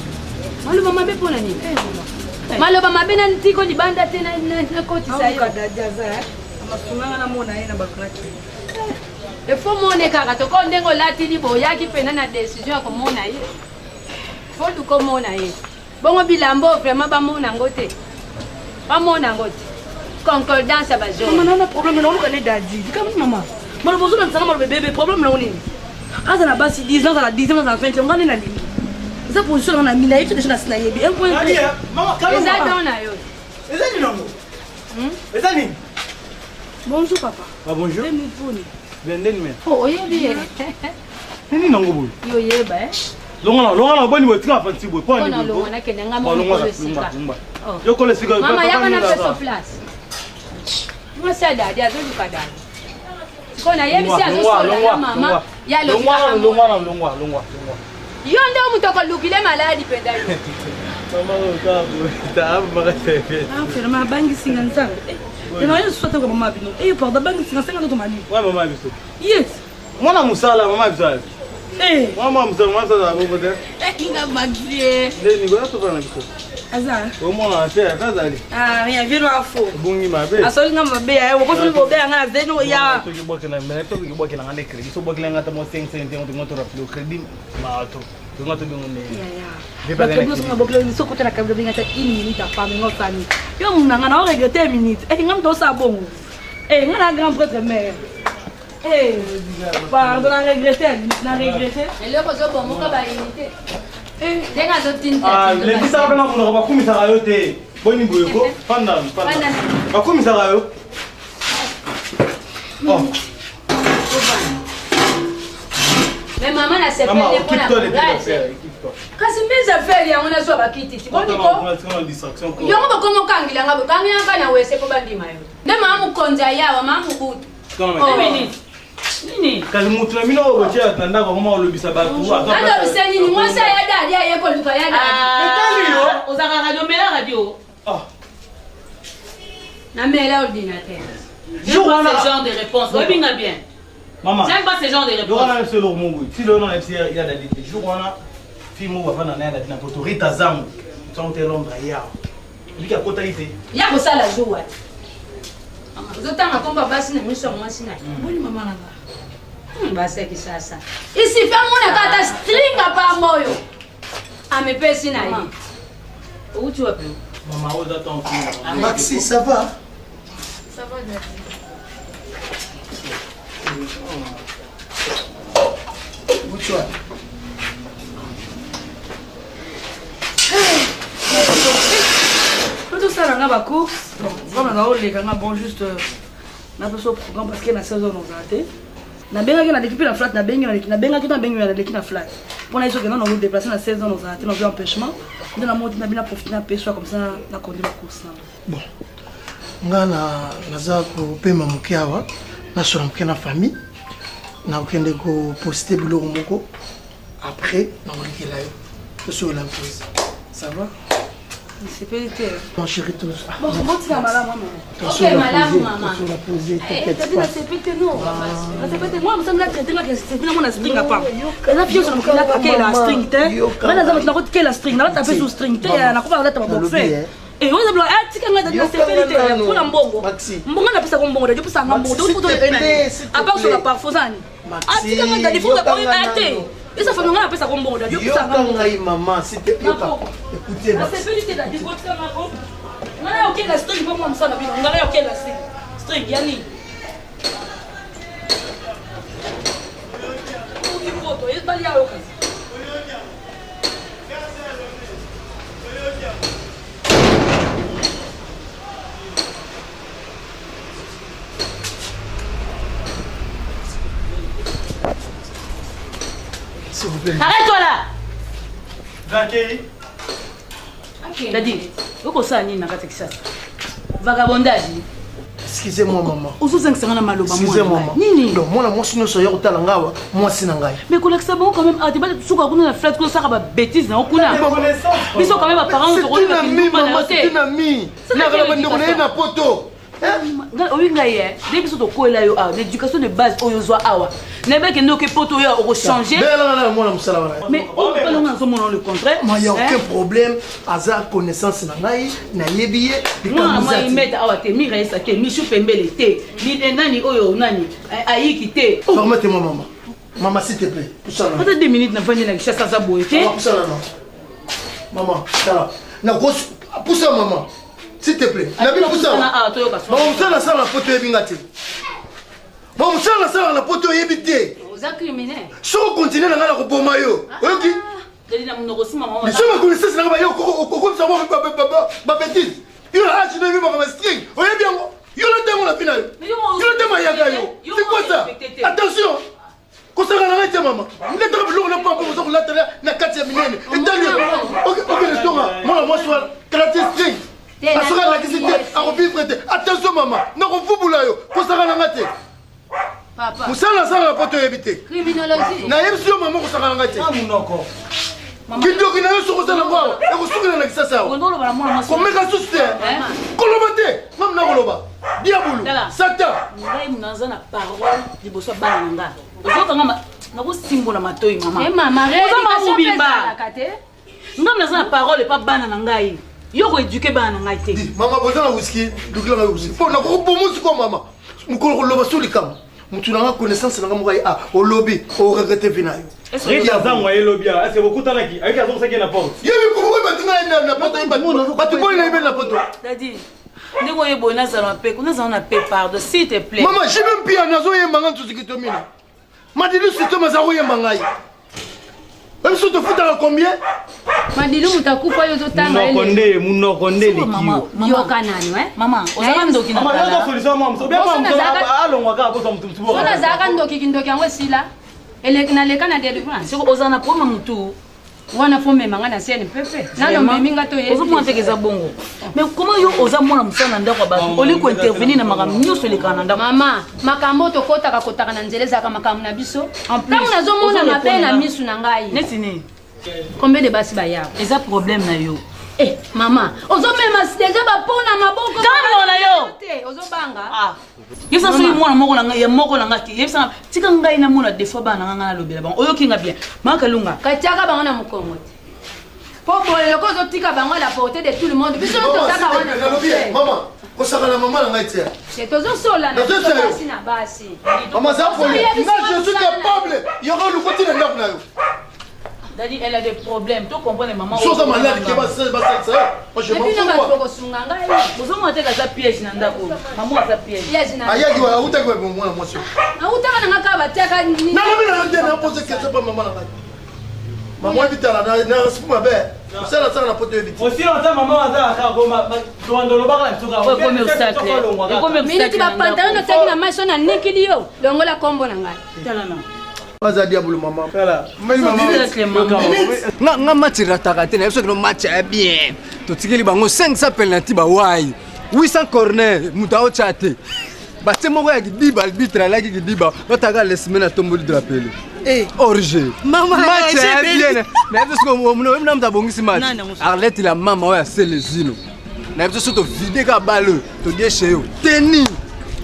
Maloba mabe mpo na nini? Maloba mabe na ntiko libanda te nakotisa yo. Masunganga namona ye na bakraki. Efo mone kaka toko ndenge olatili boyaki mpena na decision ya komona ye. Fo luka omona ye. Bongo bilamba oyo vraiment bamona yango te. Bamona yango te. Concordance ya bazo. Mama nana problème na oluka ne dadi. Likambo nini mama? Maloba ozolanda sanga maloba ebebe problème na nini? Aza na basi 10 ans, aza na 10 ans, aza na 20 ans, nga nde nalingi. Eza position na nga na mina yebi deja na sina yebi. Un point. Eza don na yo. Eza nini yango? Eza nini? Bonjour papa. Ah bonjour. Boni. Bien ndeni me. Oh oyebi ye. Nini nango boye? Yo yeba eh. Longola longola boni boye tika fanti boye. Pona nini? Longola nakende nga moko kolo esika. Oh. Yo kolo esika. Mama yaka na peso place. Mwasi ya dadi azoluka dadi. Sikoyo nayebisi azosolola na mama ya longwa longwa longwa longwa longwa. Yo nde moto okolukile maladi mpenza yo. Mama oyo kaka boye. Ta makasi. Ah vraiment abangisi nga nzambe. Eh, na yo sote ko mama bino. Eh pardon abangisi nga senga ndoto mani. Ouais mama biso. Yes. Mwana musala mama biso. Eh. Mwana mwana musala mama biso azala bongo te. Eh nga maxie. Nde Nicolas tofanda na biso. Aza. Omona te ata azali. Ah rien vient no faux. Obungi mabe. Asoli nga mabe ya okosi bobe nga na zeno ya. Soki bwakela mais soki bwakela nga nde crédit. Soki bwakela nga ata mwa 5 cent te ngo to rappeler crédit ma to. Ngo to bingo nde. Bato nyonso nga bokilo biso kota na kabila benga ta une minute apame nga osani. Yo muna nga na o regretter minute. Eh nga mto osala bongo. Eh nga na grand prêtre mère. Eh pardon na regretter na regretter. Eloko ozobomoka ba unité. Ndenge azotinda. Ah lembisaka mpe na monoko bakumisaka yo te. Boni boye ko fanda fanda. Bakumisaka yo. Oh. Mais maman na sepeli mpo na courage. Kasi mise affaire yango nazwa bakiti ti boni ko. Yango bokomi okangela nga bokangela nga na wese mpo bandima yo. Nde mama mokonzi ayawa mama mobutu. Nini? Kasi motu na bino oyo botia na ndako akoma kolobisa bato. Alobisa nini? Mwasi aya dadi aye koluka ya dadi. Etali yo. Ozalaka radio mela radio. Namela ordinateur. J'aime pas ce genre de réponse. Oyebi nga bien. Maman. J'aime pas ce genre de réponse. Yoka na biso eloko moko boye. Ti lelo na biso ya dadi te. Jour wana fille moko bafanda na ya dadi na poto Rita Zango. Ntango te Londres ya. Ebiki akotaki te. Ya kosala jour wapi? Ozotanga kombo ya basi na miso ya mwasi na ye. Boni mama na nga. Basi ya kisasa. Isifi amonaka ata string apamba oyo. Amepesi na ye. Outi wapi? Mama oyo eza temps. Maxi, ça va? Ça va, Daddy. Outi wapi? Po tosala nga ba course. Bon, vraiment na oleka nga bon juste napesa programme parce que na 16 heures nazala te. Nabengaki naleki mpe na flat nabengi naleki nabengaki to nabengi naleki na flat mpo na ye soki nano déplace na 16 ans nazala te nazwi empêchement nde namoni na bino profite na peswa comme ça nakondi ba course na bon nga na naza kopema moke awa nasola moke na famille nakokende koposte biloko moko après nakolekela yo tosola pose ça va nasepeli te mon chéri tous bon botika malamu mama ok malamu mama tosola pose t'inquiète pas nasepeli te non nasepeli te mwana mosala traité nga nasepeli nango na string apa eza fiance na mokili akela string te nga naza moto nakotikela string nalata mpe su string te nakoma nalata baboxer Eh, oyo zablo ah tika nga na sepeli te mpona mbongo mbongo napesaka mbongo dadi opesaka nga mbongo à part sola parfum zani ah tika nga dadi faut oyo te eza fami nga napesaka mbongo dadi opesaka nga ngai mama s'il te plaît écoutez nasepeli te dadi kotika nga ko nga na okela string mpo mwa mosala bino nga na okela string string ya nini ebali ya yoka S'il vous plaît. Arrête-toi là Zakei. Dadi, okosala nini na kati ya Kinshasa? Vagabondage. Excusez-moi maman. Ozozangisa nga na maloba Excusez moi maman. Nini? Donc mwana mwasi nyonso ya kotala nga awa mwasi na ngai. Mais kolakisa bango quand même ah te suka kuna na flat kuna osaka ba bêtises na yo kuna. Biso quand même ba parents C'est une amie maman, c'est une amie. Nakala bandeko na ye na poto. Oyi ngai ye nde biso tokoyela yo awa na éducation de base oyo ozwa awa nayebaki nde oke poto oyo okochange mwana mosala wana mais oyo mpe nazomona le contraire. Ma ya aucun problème, aza connaissance na ngai, nayebi ye. Mwana mwa imete awa te, miraesa te, michu pembele te, nani oyo nani ayiki te. Permettez-moi maman. Maman, s'il te plaît, pusana. Ata 2 minutes navandi na Kinshasa aza boye te. Pusana non. Maman, tala. Nakos pusa maman. S'il te plaît. Nabi pusa. Maman, musala sala na poto yebi nga te. Maman, musala sala na poto yebi te. Oza criminel. Soko continuer na nga na koboma yo. Oyoki? Biso ba connaissance na nga ba yo okomisa ba ba bêtise. Yo na âge na yo ba string. Oyebi yango. Yo na tango na fina yo. Yo na tango ayaka yo. C'est quoi ça? Attention. Kosaka na ngai te mama. Nde biloko na pampa oza kolatela na kati ya minene. Etali okende tonga mwana mwasi wana kalati string. Asoki alakisi te akovivre te. Attention mama, nakofubula yo. Kosaka na ngai te. Mosala nasala na poto oyebi te. Nayebisi yo mama kosaka na ngai te. Kindoki na yo soki osala yango awa ekosukela na kisasa awa. Komeka susu te. Koloba te. Ngam na koloba. Diabulu. Satan. Ngai naza na parole liboso ya bana na nga. Ozokanga nakosimbola matoi mama. Oza mobimba. Ngam naza na parole epa bana na ngai. Yo koeduke bana na ngai te. Mama boza na whisky, lukela ngai whisky. Po nakokobomo sikoyo mama. Mokolo koloba so likambo. Mutu na nga connaissance na nga moko ah olobi o regrette vie na yo. Rita zango ayelobi awa est-ce que bokutanaki ayaki azongisaki ye na porte. Ye mikolo oyo bato na na poto ye bato bato boni na ye na poto. Dadi ndenge oye boye nazala mpe nazala na pe pardon s'il te plaît. Mama JB Mpia nazoyemba nga nsusu kitomina. Madilu système aza koyemba ngai. Biso tofutaka combien? Madilu moto akufa yo ozotanga Munoko nde munoko nde eleki yo. Yoka nanu eh. Mama, ozalaka ndoki na kala. Mama, yoka solution mama, so bien mama, alongwa kaka bozwa mutu mutu. Soki nazalaka ndoki kindoki yango esila. Eleki naleka na delivrance. Soki ozala na problème mutu wana fo mema nga na CNPP. Nano memi nga to ye. Ozomona te eza bongo. Mais comment yo oza mwana mosala na ndako ya bato olingi kointervenir na makambo nyonso elekaka na ndako? Mama, makambo oyo tokotaka kotaka na nzela ezalaka makambo na biso. Ntango nazomona mabe na misu na ngai. Neti nini? Combien de basi bayaka? Eza problème na yo. Eh, mama, ozomema deja bapo na maboko. Kanga na yo. Te, ozobanga. Ah. Yebisa soki mwana moko na ngai ya moko na ngai te. Yebisa tika ngai namona des fois bana na ngai ngai nalobela bango. Oyoki nga bien. Mama Kalunga. Katiaka bango na mokongo te. Po boye loko ozotika bango à la portée de tout le monde. Biso tozaka wana. Mama, kosaka na mama na ngai te. Te tozosola na biso basi na basi. Mama za poli. Nga je suis capable. Yoko lukoti na ndako na yo. Daddy, elle a des problèmes. Tu comprends, maman. Soza malade qui va se va se Moi je m'en fous. Bokosunga ngai. Bozomona te kaza piège na ndako. Maman aza piège. Piège na. Ayaki wa uta kwa mwana mwasi. Na uta na ngaka batiaka ni. Na lobi na yo na poser question pa maman na ngai. Maman bitala na na sipu mabe. Sala sala na poto ebiti. Aussi longtemps maman aza kaka goma toando lobaka na biso kaka. Ekomi obstacle. Ekomi obstacle. Minute ba pantalon otiaki na maso na nikili yo. Longola kombo na ngai. Tala na. Aza diabolo mama. Nga nga match rataka te na biso kino match ya bien. Totikeli bango 500 penalty ba wai. 800 corner mutu aotya te. Batie moko ya kidiba arbitre alaki kidiba bataka lesime na tomboli drapele. Eh. Orge. Mama, match ya j'ai bien. Na biso siko na mutu abongisi match. Nani yango? Arlette la mama oyo aselezino. Na biso so tovide ka balle todie yo. Teni.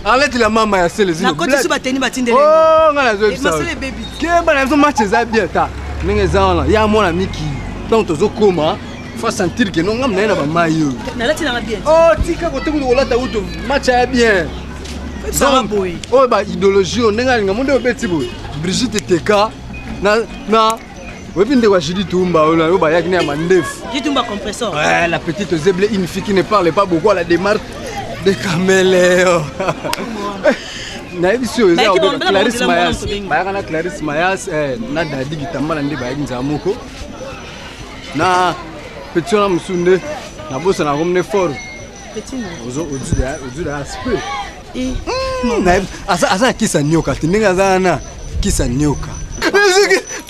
Arlette la mama ya selezino. Nakoti so bateni batindele. Oh, nga nazoyebisa. Masolo ebebi. Keba na biso match eza bien ta. Ndenge eza wana ya mwana mikili. Ntango tozokoma faut sentir que non ngam na ye na bamai oyo. Nalati nanga bien. Oh, tika kote kutu kolata kutu match ya bien. Ezala boye. Oyo ba idéologie oyo ndenge alinga monde obeti boye. Brigitte Teka na na oyebi ndeko ya Julie Tumba oyo oyo bayaki na ya mandefu. Jitumba compressor. Ouais, la petite zeble, une fille qui ne parle pas beaucoup à la démarche de caméléon. nayebi si oyo eza Bayaki kobenga bango, Clarisse bango, Mayas bango. bayaka na Clarisse Mayas eh, na Dadi Gitambala nde bayaki nzala moko na petit wana mosusu nde nabosana yango mne fort ozuda aspect aza na kisa nioka te ndenge aza wana kisa nioka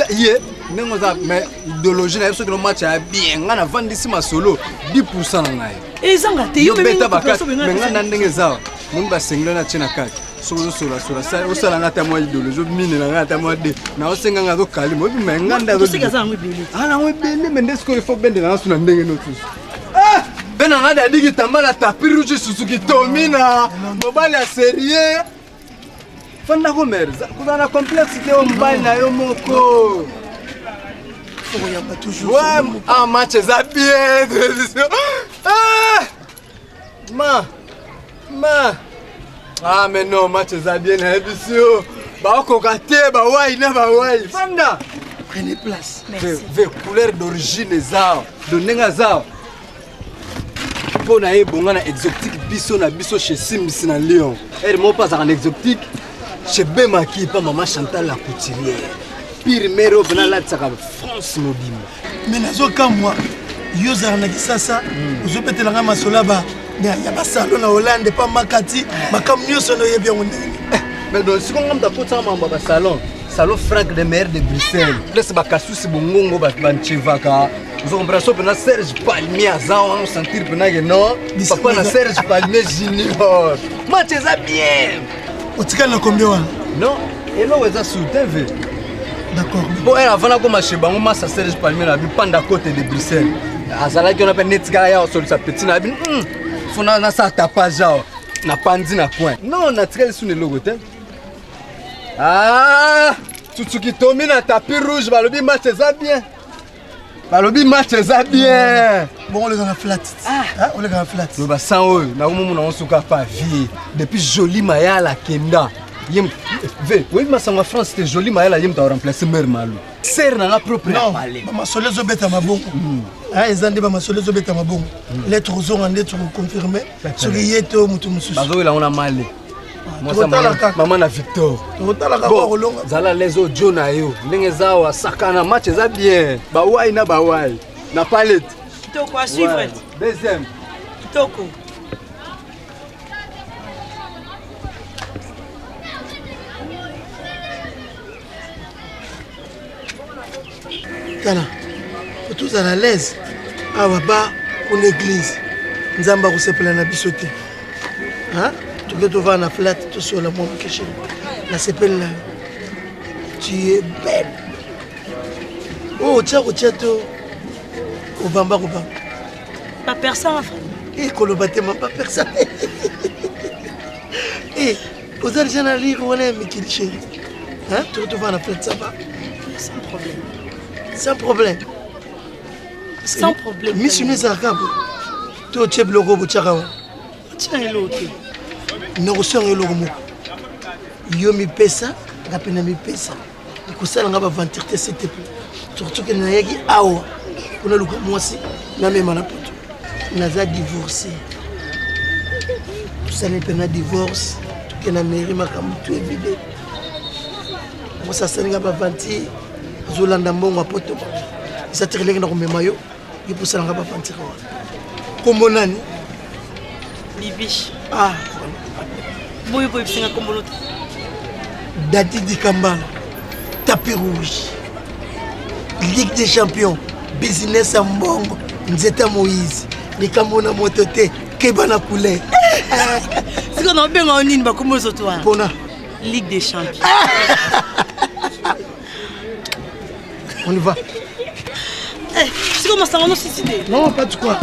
ye ndenge oza mais idéologie na ye soki no match ya bien ngai navandisi masolo 10 pourcent na ngai Ezanga te yo beta bakati mais ngai na ndenge eza. Moni basengela na tie na kati. Soki ozosolasola osala nga ata mwa idolo ozominela nga ata mwa de na osenga nga azokalima oyebi me nga nde azoanango ebele me nde sikoyo ifo bendela nga su na ndenge nosusu mpe na nga dadi kitambala tapi rouge susu kitomina mobali ya serie fanda ko mere kozala na complexe te oyo mobali na yo moko okoyamba toujours ouais, ah, match eza bien ah! Ma ma ah mais non match eza bien nayebisi yo baokoka te bawai na bawai fanda prenez place Merci. Ve couleur d'origine eza do ndenge aza mpo na ye ebonga na exotique biso na biso chez sims na lyon ere moko mpe azalaka na exotique chez bemaki mpa mama chantal la couturière pire mare oyo mpena alatisaka france mobimba me nazokamwa yo ozala na kisasa ozobetela ngai masolo ya ba ya basalo na hollande pa makati makambo nyonso na oyebi yango ndenge eh, mais donc siko ngai moto akotisaka mambo ya basalon salon frank de maire de bruxelles place bakasusi bongongo banchevaka ozo comprendre so mpena serge palmier aza wana osentir mpena ke non papa na serge palmier junior match eza bien otikali na combien wana non eloko eza sur tv d'accord mpo ere avant nakoma chez bango masa serge palmier na bi panda cote de bruxelles azalaki wana mpe neti kaka ya kosolisa petit na bi hmm, fo nasala tapage awa napanzi na coin non natikali suna eloko te ah tutuki tomi na tapis rouge balobi match eza bien balobi match eza bien bongo oleka na flat ah. oleka na flat loba san oyo nakomomona yango soki apa vie depuis joli mayala akenda ye ve oyebi masango ya france te joli mayala ye moto aremplace mare malu sere na nga propre ya pale bamasolo ezobeta mabongo hmm. ah, eza nde bamasolo ezobeta mabongo hmm. lettre ozonga nde tokoconfirme soki ye to moto mosusu bazowela yango na male mama na victor zala lese ojo na yo ndenge eza awa sakana match eza bien bawai na bawai na palette kitoko à suivre deuxième kitoko tala po tozala l'aise awa ba kuna eglise nzambe akosepela na biso te toke tovanda na flat tosola mwa moke chéri nasepeli na yo tu es belle oyo otya kotya to obamba kobamba bapersa ekoloba te ma bapersa e oza deja na lire wana ya mikili chéri toke tovanda na flat ça va sans problème sans problème sans problème misu no ezalaka boye to otie biloko oyo botyaka wana otya eloko te nakosonga eloko moko yo mipesa nga mpe na mipesa ekosala nga baventure te s'il te plaît surtout ke nayaki awa mpo naluka mwasi namema na poto naza divorce tosali mpe na divorce toke na mairie makambo tu evide mwasi asali nga baventure azolanda mbongo ya poto eza te ndenge na komema yo yo mpo osala nga baventure wana nkombo nani bibiche ah boye boyebisi nga nkombo loto dadi dikambala tapis rouge ligue des champions business ya mbongo nzete ya moïse likambo na moto te keba na couleur sikoyo naobenga yo nini bakombo ozoto wana mpona ligue des champions On y va. Eh, sikoyo masanga nosisi te Non, pas de quoi.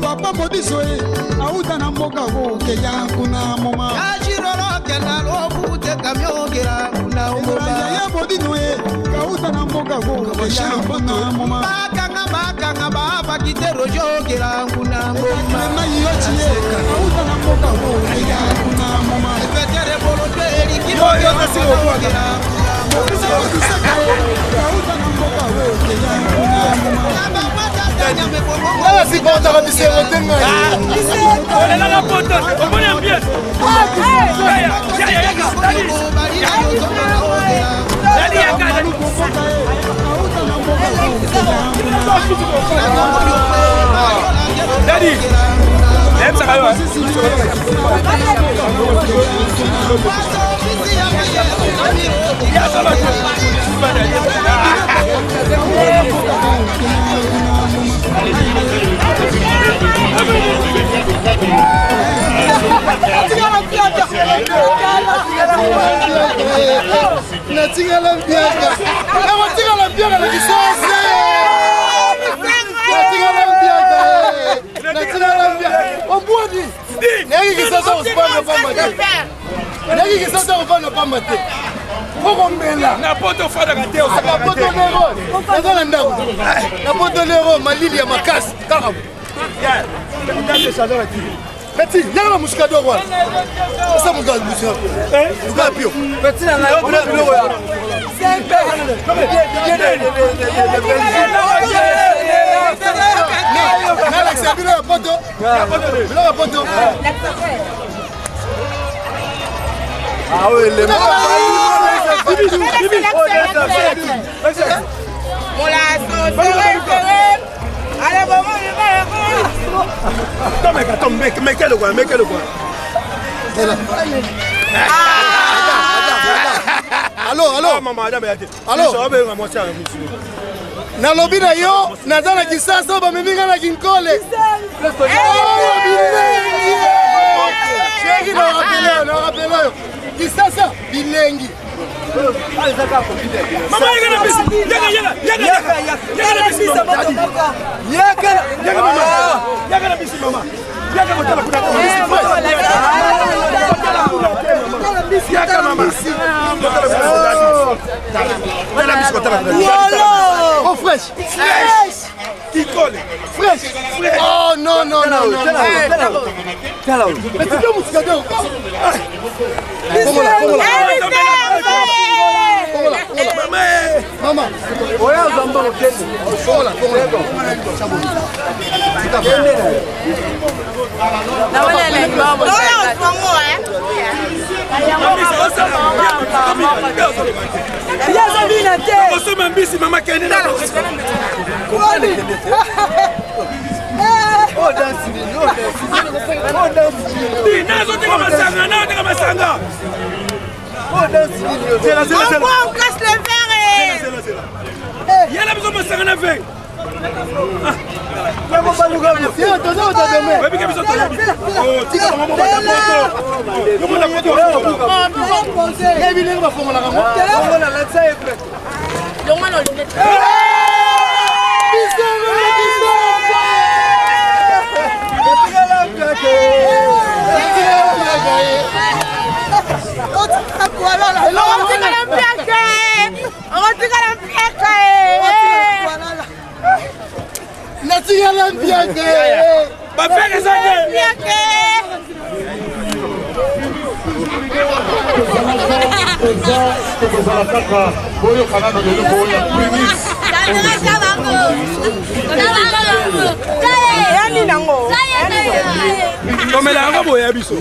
Papa modiso ye auta na mboka kokeya kuna moma ye bodino ye kauta na mboka kokeya kuna moma bakanga bakanga babakite rojokela nguna ngoma auta na mboka kokeya kuna moma epetere boloto eliki Awa supportaka bisengo te ngai. Olelaka poto, omoni ambiance. Daddy, nayebisaka yo mpiaka natikala mpiaka nakotikala mpiaka na kisose natikala mpiaka natikala mpiaka obwani nayaki kisasa kofanda pamba te nayaki kisasa kofanda pamba te okomela na poto ofandaka te na poto lero naza na ndako na poto lero malili ya makasi kaka Petit, yaka na musika doko wana. Esa musika musika. Musika pio. Petit na ngai obila biloko ya. Nalakisa bino ya poto. Biloko ya poto. Ah oui, les Tomeka, tomeka, meka lokola, meka lokola. Allo, allo. Mama, madame ya te. Allo. Nalobi na yo, naza na Kisasa, bamemi nga na Kinkole. Bilengi. Chéri, na rappelé, na rappelé yo. Kisasa, bilengi. Mama, yaka na bisi. Yaka, yaka, yaka, yaka. Yaka na bisi, mama. Yaka, yaka mama. Yaka na bisi, mama. Yaka kotala kuna. Kotala kuna te, mama. Yaka mama. Kotala kuna. Tala bisi kotala kuna. Oh, fresh. Fresh. Kikole. Fresh. Oh, non, non, non, non. Tala. Mais tu viens, Mouscador. Kongola, kongola. Kongola, kongola. Mama. Oya zamba okende. Kongola, kongola. Kende na yo. Osoma mbisi mama kende na nazoteka masanga nazoteka masanga yela biso masanga na vei oyebike biso toyebi tika bango mobata poto yomona poto yebi ndenge bafongolaka ngo natikala mpiake bafere eza te eza tokozala kaka boyokana na leloko oyo ya primis tomela yango boye ya biso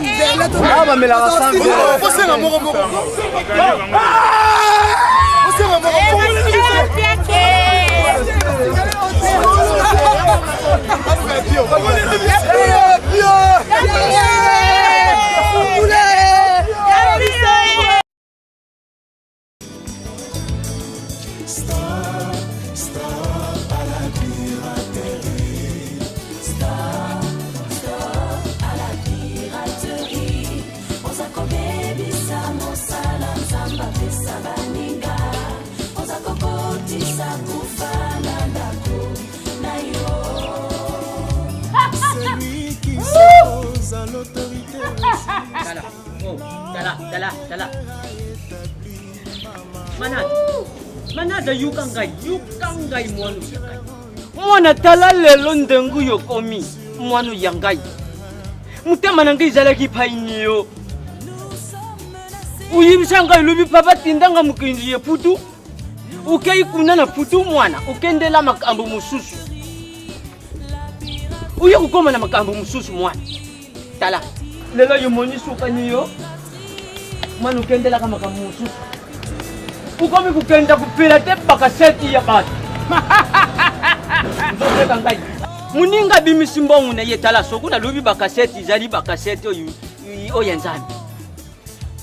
osenga moko moko osenga moko Stop, stop à la piraterie. Stop, stop à la piraterie. Oza kobebisa mosala nzambe apesa baninga. Oza kokotisa kufa na ndako na yo. Celui qui s'oppose à l'autorité. Tala, oh, tala, tala, tala. Manada, manada yoka ngai, yoka ngai mwana ya ngai. Mwana tala lelo ndengu yokomi mwana ya ngai. Motema na ngai ezalaki paini yo. Oyebisa ngai lobi papa tindanga mokonzi ya putu. Okei kuna na putu mwana, okendela makambo mosusu. Oye kokoma na makambo mosusu mwana. Tala, lelo yo moni sukani yo mwana okendelaka makambo mosusu okomi kokenda kopela te bakaseti ya bato ozoteka ngai moninga abimisi mbongo na ye tala soki nalobi bakaseti ezali bakaseti oyo oyo ya nzambe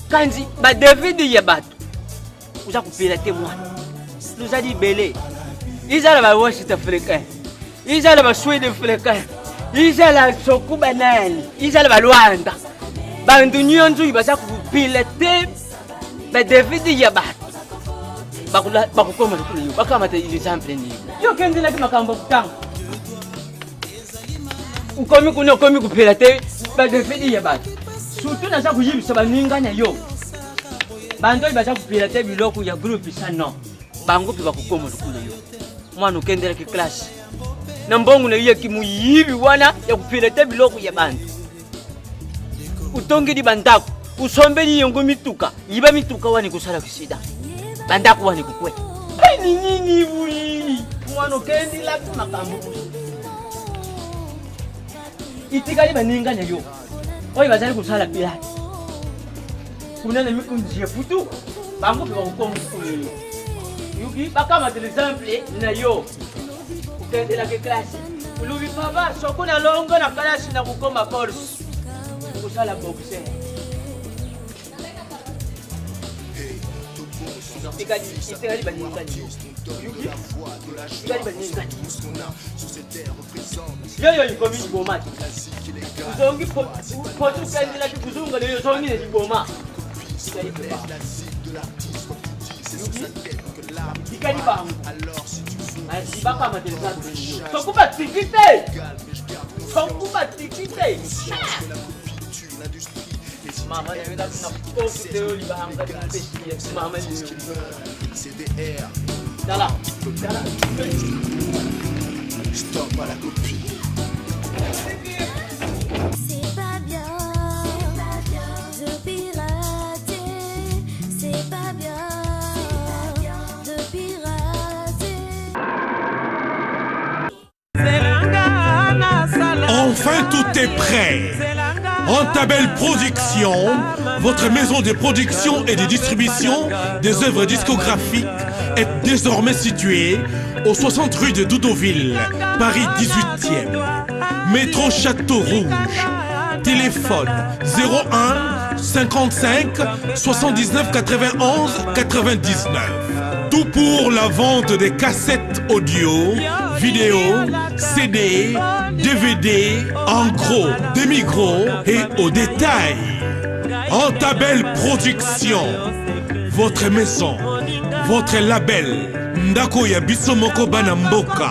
kanzi badevide ya bato oza kopela te mwana tozali ebele ezala ba west africain ezala ba swede africain ezala soku banani ezala ba lwanda bantu nyonso oyo baza kopela te. Badevidi ya bato bakokoma lokola yo, bakamata exemple nini? Yo okendelaki makambo ya kotanga, okomi kuna okomi kopela te badevidi ya bato. Surtout naza koyebisa baninga na yo banto oyo baza kopela te biloko ya groupe sa non, bango mpe bakokoma lokola yo. Mwana okendelaki classe na mbongo na yo ya kimoyibi wana ya kopela te biloko ya banto, utongeli bandako, usombeli yango mituka, yiba mituka wana ekosala kisida, bandako wana ekokwe ni nini bui mwana okendelaki makambo itikali baninga na yo oyo bazali kosala pirate kuna na mikonzi ya putu, bango mpe bakokoma yo yuki bakamata l'exemple na yo. Okendelaki klase, olobi papa soko nalongo na kalasi na kokoma force kosala boxer. Itikali baninga na yo yuki, itikali baninga yo yo ikomi liboma te, ozongi poto okendelaki kozonga na yo, ozongi na liboma. Tikali bango bakamata exemple soki batiki te, soki batiki te mama na yo na koki te oyo libanga mama na yo. Tala tala. Stop à la copie. C'est pas bien de pirater, c'est pas bien de pirater. Enfin, tout est prêt. Antabel Production, votre maison de production et de distribution des œuvres discographiques, est désormais située au 60 rue de Doudeauville, Paris 18e. Métro Château Rouge. Téléphone 01 55 79 91 99. Tout pour la vente des cassettes audio, vidéo, CD, DVD, en gros, demi-gros et au détail. Antabel Production, votre maison, votre label. Ndako ya biso moko bana mboka.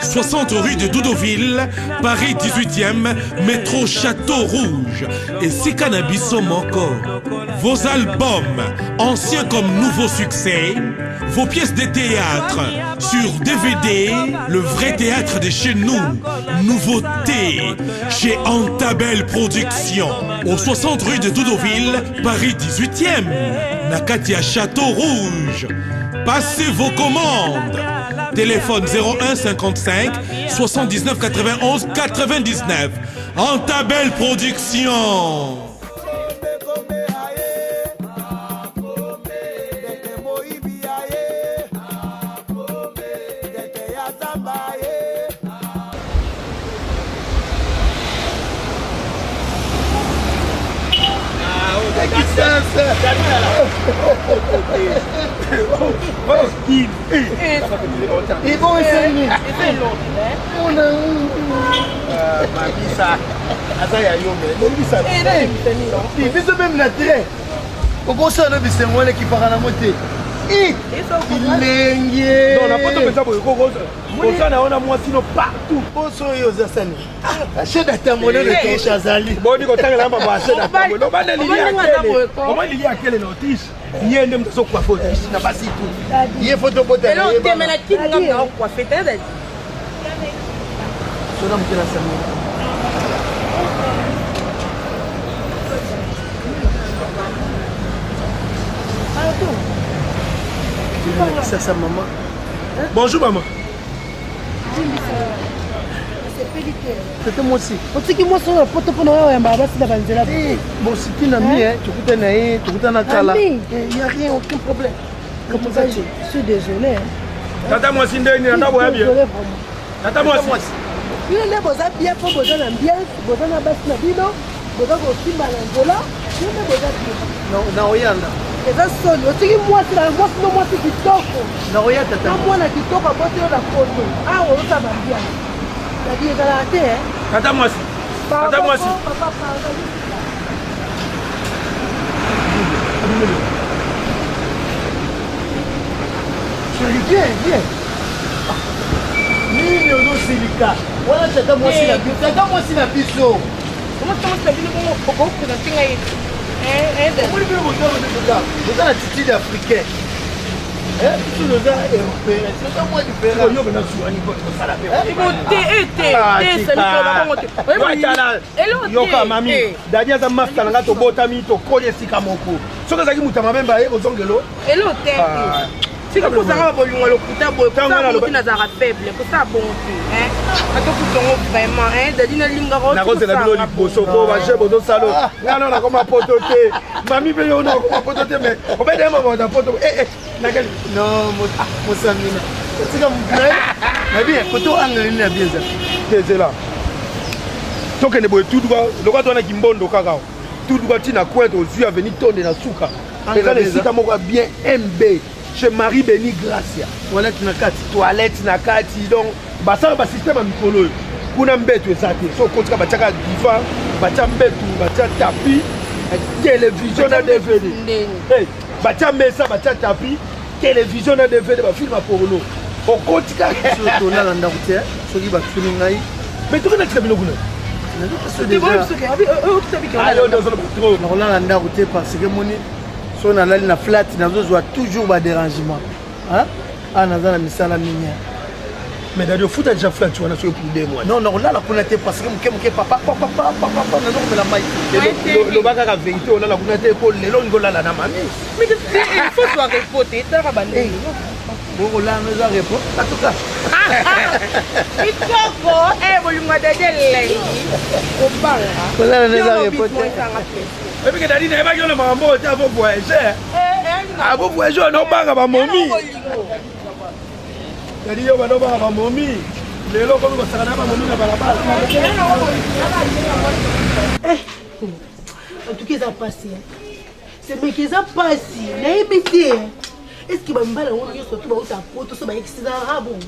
60 rue de Doudeauville, Paris 18e, métro Château Rouge et Sikana biso moko. Vos albums, anciens comme nouveaux succès, vos pièces de théâtre sur DVD, le vrai théâtre de chez nous, nouveauté, chez Antabel Productions, au 60 rue de Doudeauville, Paris 18e, Nakatia Château Rouge. Passez vos commandes. Téléphone 01 55 79 91 99. Antabel Productions. Mamisa aza ya yo me biso meme na train okosala no bisengo wana ekipaka nango te bilenge na poto mpenza boye oza na yo na mwasi no partout. Poso oyo oza sani ashe datamole le triche azali boni kotangela mama ashe datamole obanda lili akele omoni lili akele na autriche ye nde moto azokuafe autriche na basi tu ye fo tobota sona moke na sango. Sasa mama. Bonjour maman. Tata mwasi. Otiki mwasi oyo poto mpona oyo oyamba basi na banzela. Bon, c'est une amie, hein. Tokutana na ye, tokutana kala. Il y a rien, aucun problème. Comment ça, je suis désolé. Tata mwasi ndenge nini ata boya bien. Tata mwasi. Bino nde boza bien mpo boza na ambiance, boza na basi na bino, boza kosimba na nzela, bino nde boza bien. Na oyanda. Eza soni, otiki mwasi na mwasi no mwasi kitoko. Na oya tata. Na mwana kitoko aboti yo na poto. Awa ozosala ba ambiance. Dadi ezalaka te hein. Tata mwasi. Tata mwasi. Papa, pardon. Viens, viens. Nini ozosilika wana tata mwasi na biso, tata mwasi na biso. Mwasi na bino bongo okopresente ngai omoni bino boza na attitude africain biso toza européen toza mwa différent yoka mami dadi aza masta na ngai tobotami tokoli esika moko soki ezalaki moto ya mabembe aye kozongelo elo te tika kozanga bolingo lokuta boye kosala bongo te nazalaka faible kosala bongo te atokuta yango vraiment dadi nalingaka nakozela bino liboso po baje bozosala nga na nakoma poto te mami mpe yo nakoma poto te mais obeta ye mabota poto eh, eh, nakeli non mosamina tika na bien koto angle nini na bien eza te zela tokende boye tuduka lokola towana kimbondo kaka tuduka ntina coin tozwi aveni tonde na suka eza na esika moko ya bien mb chez Marie Béni Gracia. Toilette na kati. Toilette na kati. Donc, basala ba système ya mikolo oyo. Kuna mbetu eza te. So okotika batiaka divan, batia mbetu, batia tapis, télévision na DVD. Hey, batia mesa, batia tapis, télévision na DVD, ba film ya porno. Okoti kaka. Tolala ndako te, soki batuni ngai. Mais toki natika bino kuna. Nakolala ndako te parce que moni soki nalali na flat nazozwa toujours ba dérangement awa naza na misala mingi mais dadi ofuta déjà flat wana soki pour deux mois non nakolala kuna te parce que moke moke papa papa papa nazokomela mai loba kaka vérité olala kuna te po lelo olingi olala na mami mais il faut zwa repos te etalaka bandenge bokolala no eza repos en tout cas kitoko bolingo ya dadi elengi kobanga kolala no eza repos te Oyebi ke dadi nayebaki yo na makambo oyo te avo voyage avo voyage oyo nobanga bamomi dadi yo banobanga bamomi lelo okomi kosaka na bamomi na balabala en tout cas eza mpasi semeki eza mpasi nayebi te eske bamibala yango nyonso to bauta poto so bayekisi ezalaka bongo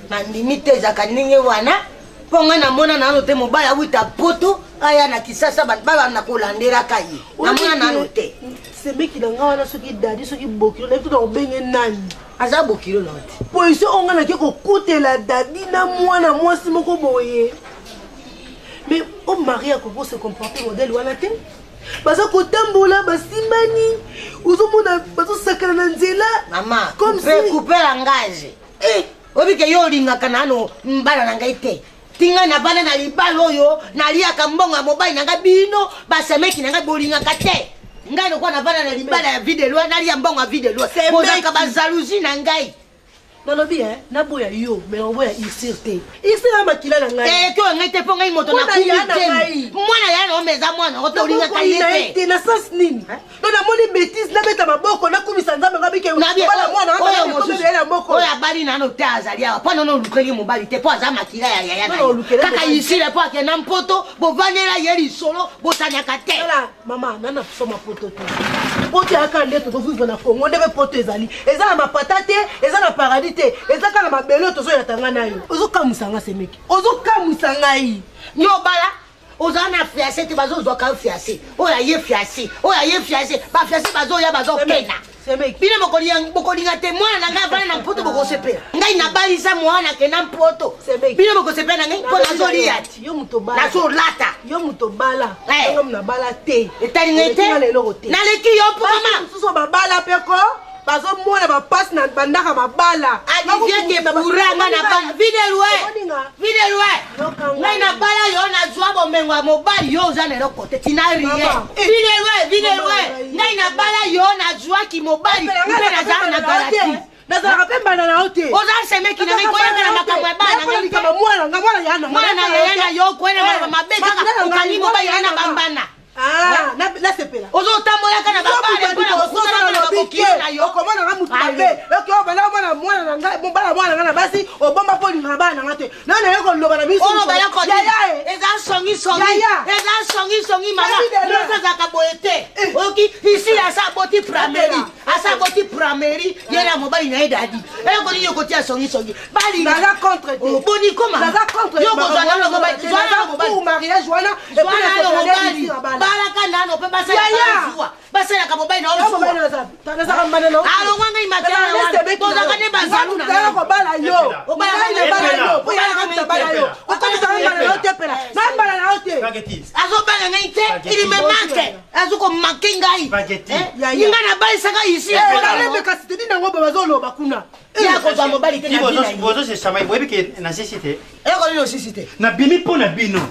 nandimi te ezalaka ndenge wana mpo ngai namona nano te mobali awuta poto aya na kisasa bato babanda kolandelaka ye namona nano te semeki na ngai wana soki dadi soki bokilo nayebi tona kobenge nani aza bokilo na te position oyo ngai nake kokutela dadi na mwana mwasi moko boye mais o mari akoki se comporte modèle wana te baza kotambola basimbani ozomona bazosakana na nzela mama comme si coupe langage eh oyebi ke yo olingaka nano mbala na ngai te ti ngai navanda na libala oyo naliaka mbongo ya mobali na ngai bino basemeki na ngai bolingaka te ngai lokola navanda na libala ya vie de loi nalia mbongo ya vie de loi bozalaka bajalousie na ngai nalobi e naboya yo me nakoboya irsir te irsir ya makila na ngai eleki oyo ngai te mpo ngai moto nakubi te mwana ya na ome eza mwana oto olingaka ye te na sens nini Donc namoni bêtise nabeta maboko nakumisa nzambe nga bike bala mwana oyo mosusu oyo abali nano te azali awa mpo nono olukeli mobali te mpo aza makila ya yaya na yo kaka isile mpo akenda mpoto bovandela ye lisolo bosanyaka te mama nana soma poto te poto eyaka nde tozovivre na congo nde mpe poto ezali eza na mapata te eza na paradis te eza kaka na mabele oyo tozoyata ngai na yo ozokamwisa ngai semeki ozokamwisa ngai yo obala oza na fiase te bazozwaka yo fiase oyo aye fiase oyo aye fiase bafiase bazoya bazokenda bino bokolinga te mwana na ngai avanda na mpoto bokosepela ngai nabalisa mwana akenda mpoto bino bokosepela na ngai mpo nazolia te nazolata yo moto obala eh. nabala te etali ngai te naleki yo mpo mama mosusu babala mpe ko bazomona bapasi na bandaka mabala adivieke pura nga na bala vide loin vide loin ngai na bala yo nazwa bomengo ya mobali yo oza na eloko te tina rien vide loin vide loin ngai na bala yo nazwaki mobali mpe nazala na garantie nazalaka mpe mbanda na yo te oza semeki na ngai koyaka na makambo ya bana ngai mwana nga mwana ya na mwana ya na yo koyena maloba mabe kaka okangi mobali ya na bambana Ah, nasepela ozotambolaka na babalekokutana na yo okomona nga motu mabe oke obanda omona mwana na ngai mobala mwana na ngai na basi obomba mpo olingaka bana na ngai te nayo naye koloba na biso eza songisongi eza songisongi mama nyonso azalaka boye te eh. oyoki isi asa aboti prameri asa aboti prameri ye na mobali na ye dadi eloko nini okotia songisongi balinga contre te oh, boni koma naza contre yo kozwa nano mobali zwa nano mobali mariage wana zwa nano mobali balaka nano mpe basalaka zuwa basalaka mobali na ozuwa nazaka mbanda na alongwa ngai Bozalaka nde bazalu na ngai. Kobala yo, ngai nabala yo, po yaka nabala yo, okomisa ngai mbala na yo te pela, na mbala na yo te. Azobala ngai te, il me manque, azokomanke ngai. Nga nabalisaka isi. Balembe kasi tedi nango bazoloba kuna. Ya kozwa mobali te na vie na ye. Bozosesama, boyebi ke nasisi te. Eloko nini osisi te? Nabimi mpo na bino.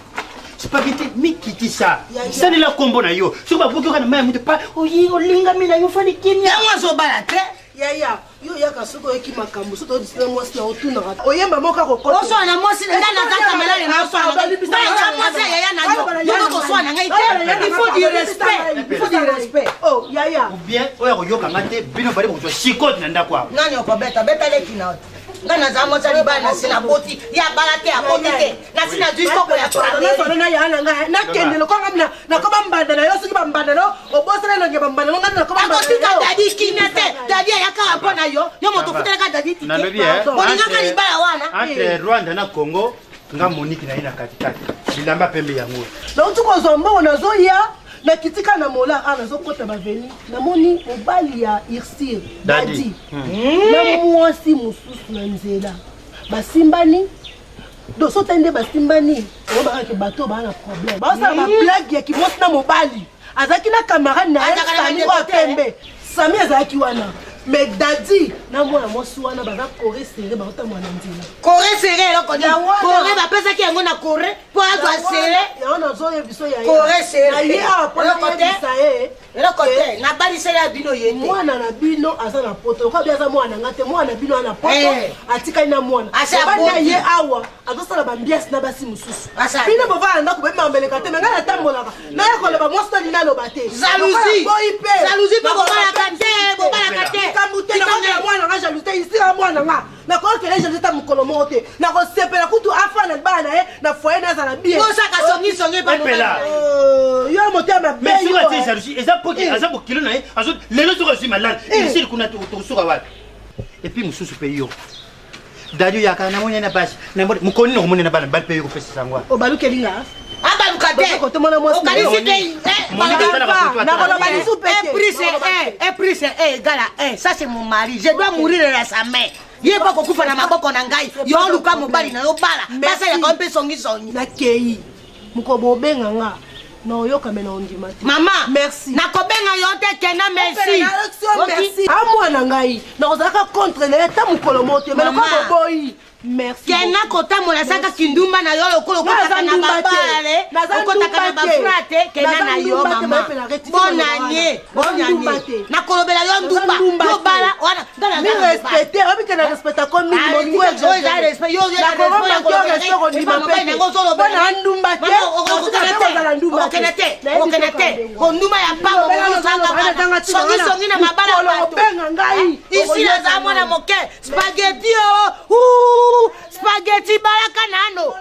Spaghetti mikitisa. Salela kombo na yo. Soki babuki yoka na mai ya moto pa oyi olingami na yo fandi kimia. Yango azobala te. Yaya, yo oyaka soki oyoki makambo soki oyebisi na mwasi na otunaka oyemba moko akokota. Oswana na mwasi na ngai naza kamalale na oswana na ngai. Ngai naza mwasi ya yaya na yo. Yo nde koswana na ngai te. Il faut du respect. Il faut du respect. Oh yaya. Ou bien oyo akoyoka nga te bino bali bokozwa chicote na ndako awa. Nani okobeta? Beta leki na yo. Ngai naza mwasi ya libala nasi naboti. Ye abala te aboti te. Nasi nazwi koko ya Solo na ya na ngai nakende lokola ngai nakoma mbanda na yo soki bambanda na yo obosana elongi ya bambanda na ngai nakoma mbanda akotika dadi kimia te. Dadi ayakaka mpo na yo. Yo moto ofutelaka dadi tike. Nalobi eh, Olingaka libala wana. Entre Rwanda na Congo nga Monique na ye na katikati bilamba pembe yango. Nauti kozwa mbongo nazoya nakitika na molar a nazokota baveni namoni mobali ya Ursule Dadi na mwasi mosusu na nzela basimbani donc soki otali nde basimbani oyebaka ke bato baa na problème baosala bablage ya kimwasi na mobali azalaki na camarade na ye Sami oyo pembe Sami azalaki wana mais Dadi na mwana mwasi wana baza kore sere baotambola na nzela kore sere eloko nini kore bapesaki yango na kore mpo azwa sere yango nazoyebisa yo kore sere na ye awa mpo nayebisa ye eloko te nabaliseli ya bino ye te mwana na bino aza na poto lokola bi aza mwana na nga te mwana na bino aza na poto atikali na mwana mobali na ye awa azosala bambiasi na basi mosusu bino bovanda ndako boyebi makambo te me ngai natambolaka naya koloba mwasi to nini aloba te Jalousie. boyi mpe Jalousie mpe bobalaka te, bobalaka te. likambo te nakokela mwana nga jalousie te isika mwana nga nakokela jalousie ta mokolo moko te nakosepela kutu afana na libala na ye na foyer na azala bien Bosaka songisongi epa mobali Epela. yo motema mabe Mais soki yo, atie eh. jalousie eza poki aza bokilo na ye azo lelo soki azwi malade esili kuna tokosuka wapi et puis mosusu mpe yo dadi oyaka namoni na basi namoni mokoni na komoni na bana mibali mpe yo kopesa sango wana obalukeli nga abaluka te okanisi te nakoloba lisusu pe te. Un plus un, un plus un égale à un. Ça c'est mon mari. Je dois mourir à sa main. Ye mpo akokufa na maboko na ngai. Yo oluka mobali na yo bala. Basalaka yo mpe songisongi. Nakei mokolo bobenga nga na oyoka me na ondima te. Mama, merci. Nakobenga yo te kenda merci. Merci. Amwana ngai nakozalaka contre na ye ata mokolo moko te me lokola boboyi. Merci. Kenda kotambola saka kindumba na yo lokola okotaka na babale okotaka na bafrate kenda na yo mama bonne année bonne année nakolobela yo ndumba yo bala wana nga na Mi respecte oyebi ke na respecta ko mingi moningo eza respect yo yo mpona ndumba te okende te okende te kondumba ya pamba ozanga songisongi na mabala bato obenga ngai isi naza mwana moke Spaghetti oh, spaghetti balaka nano.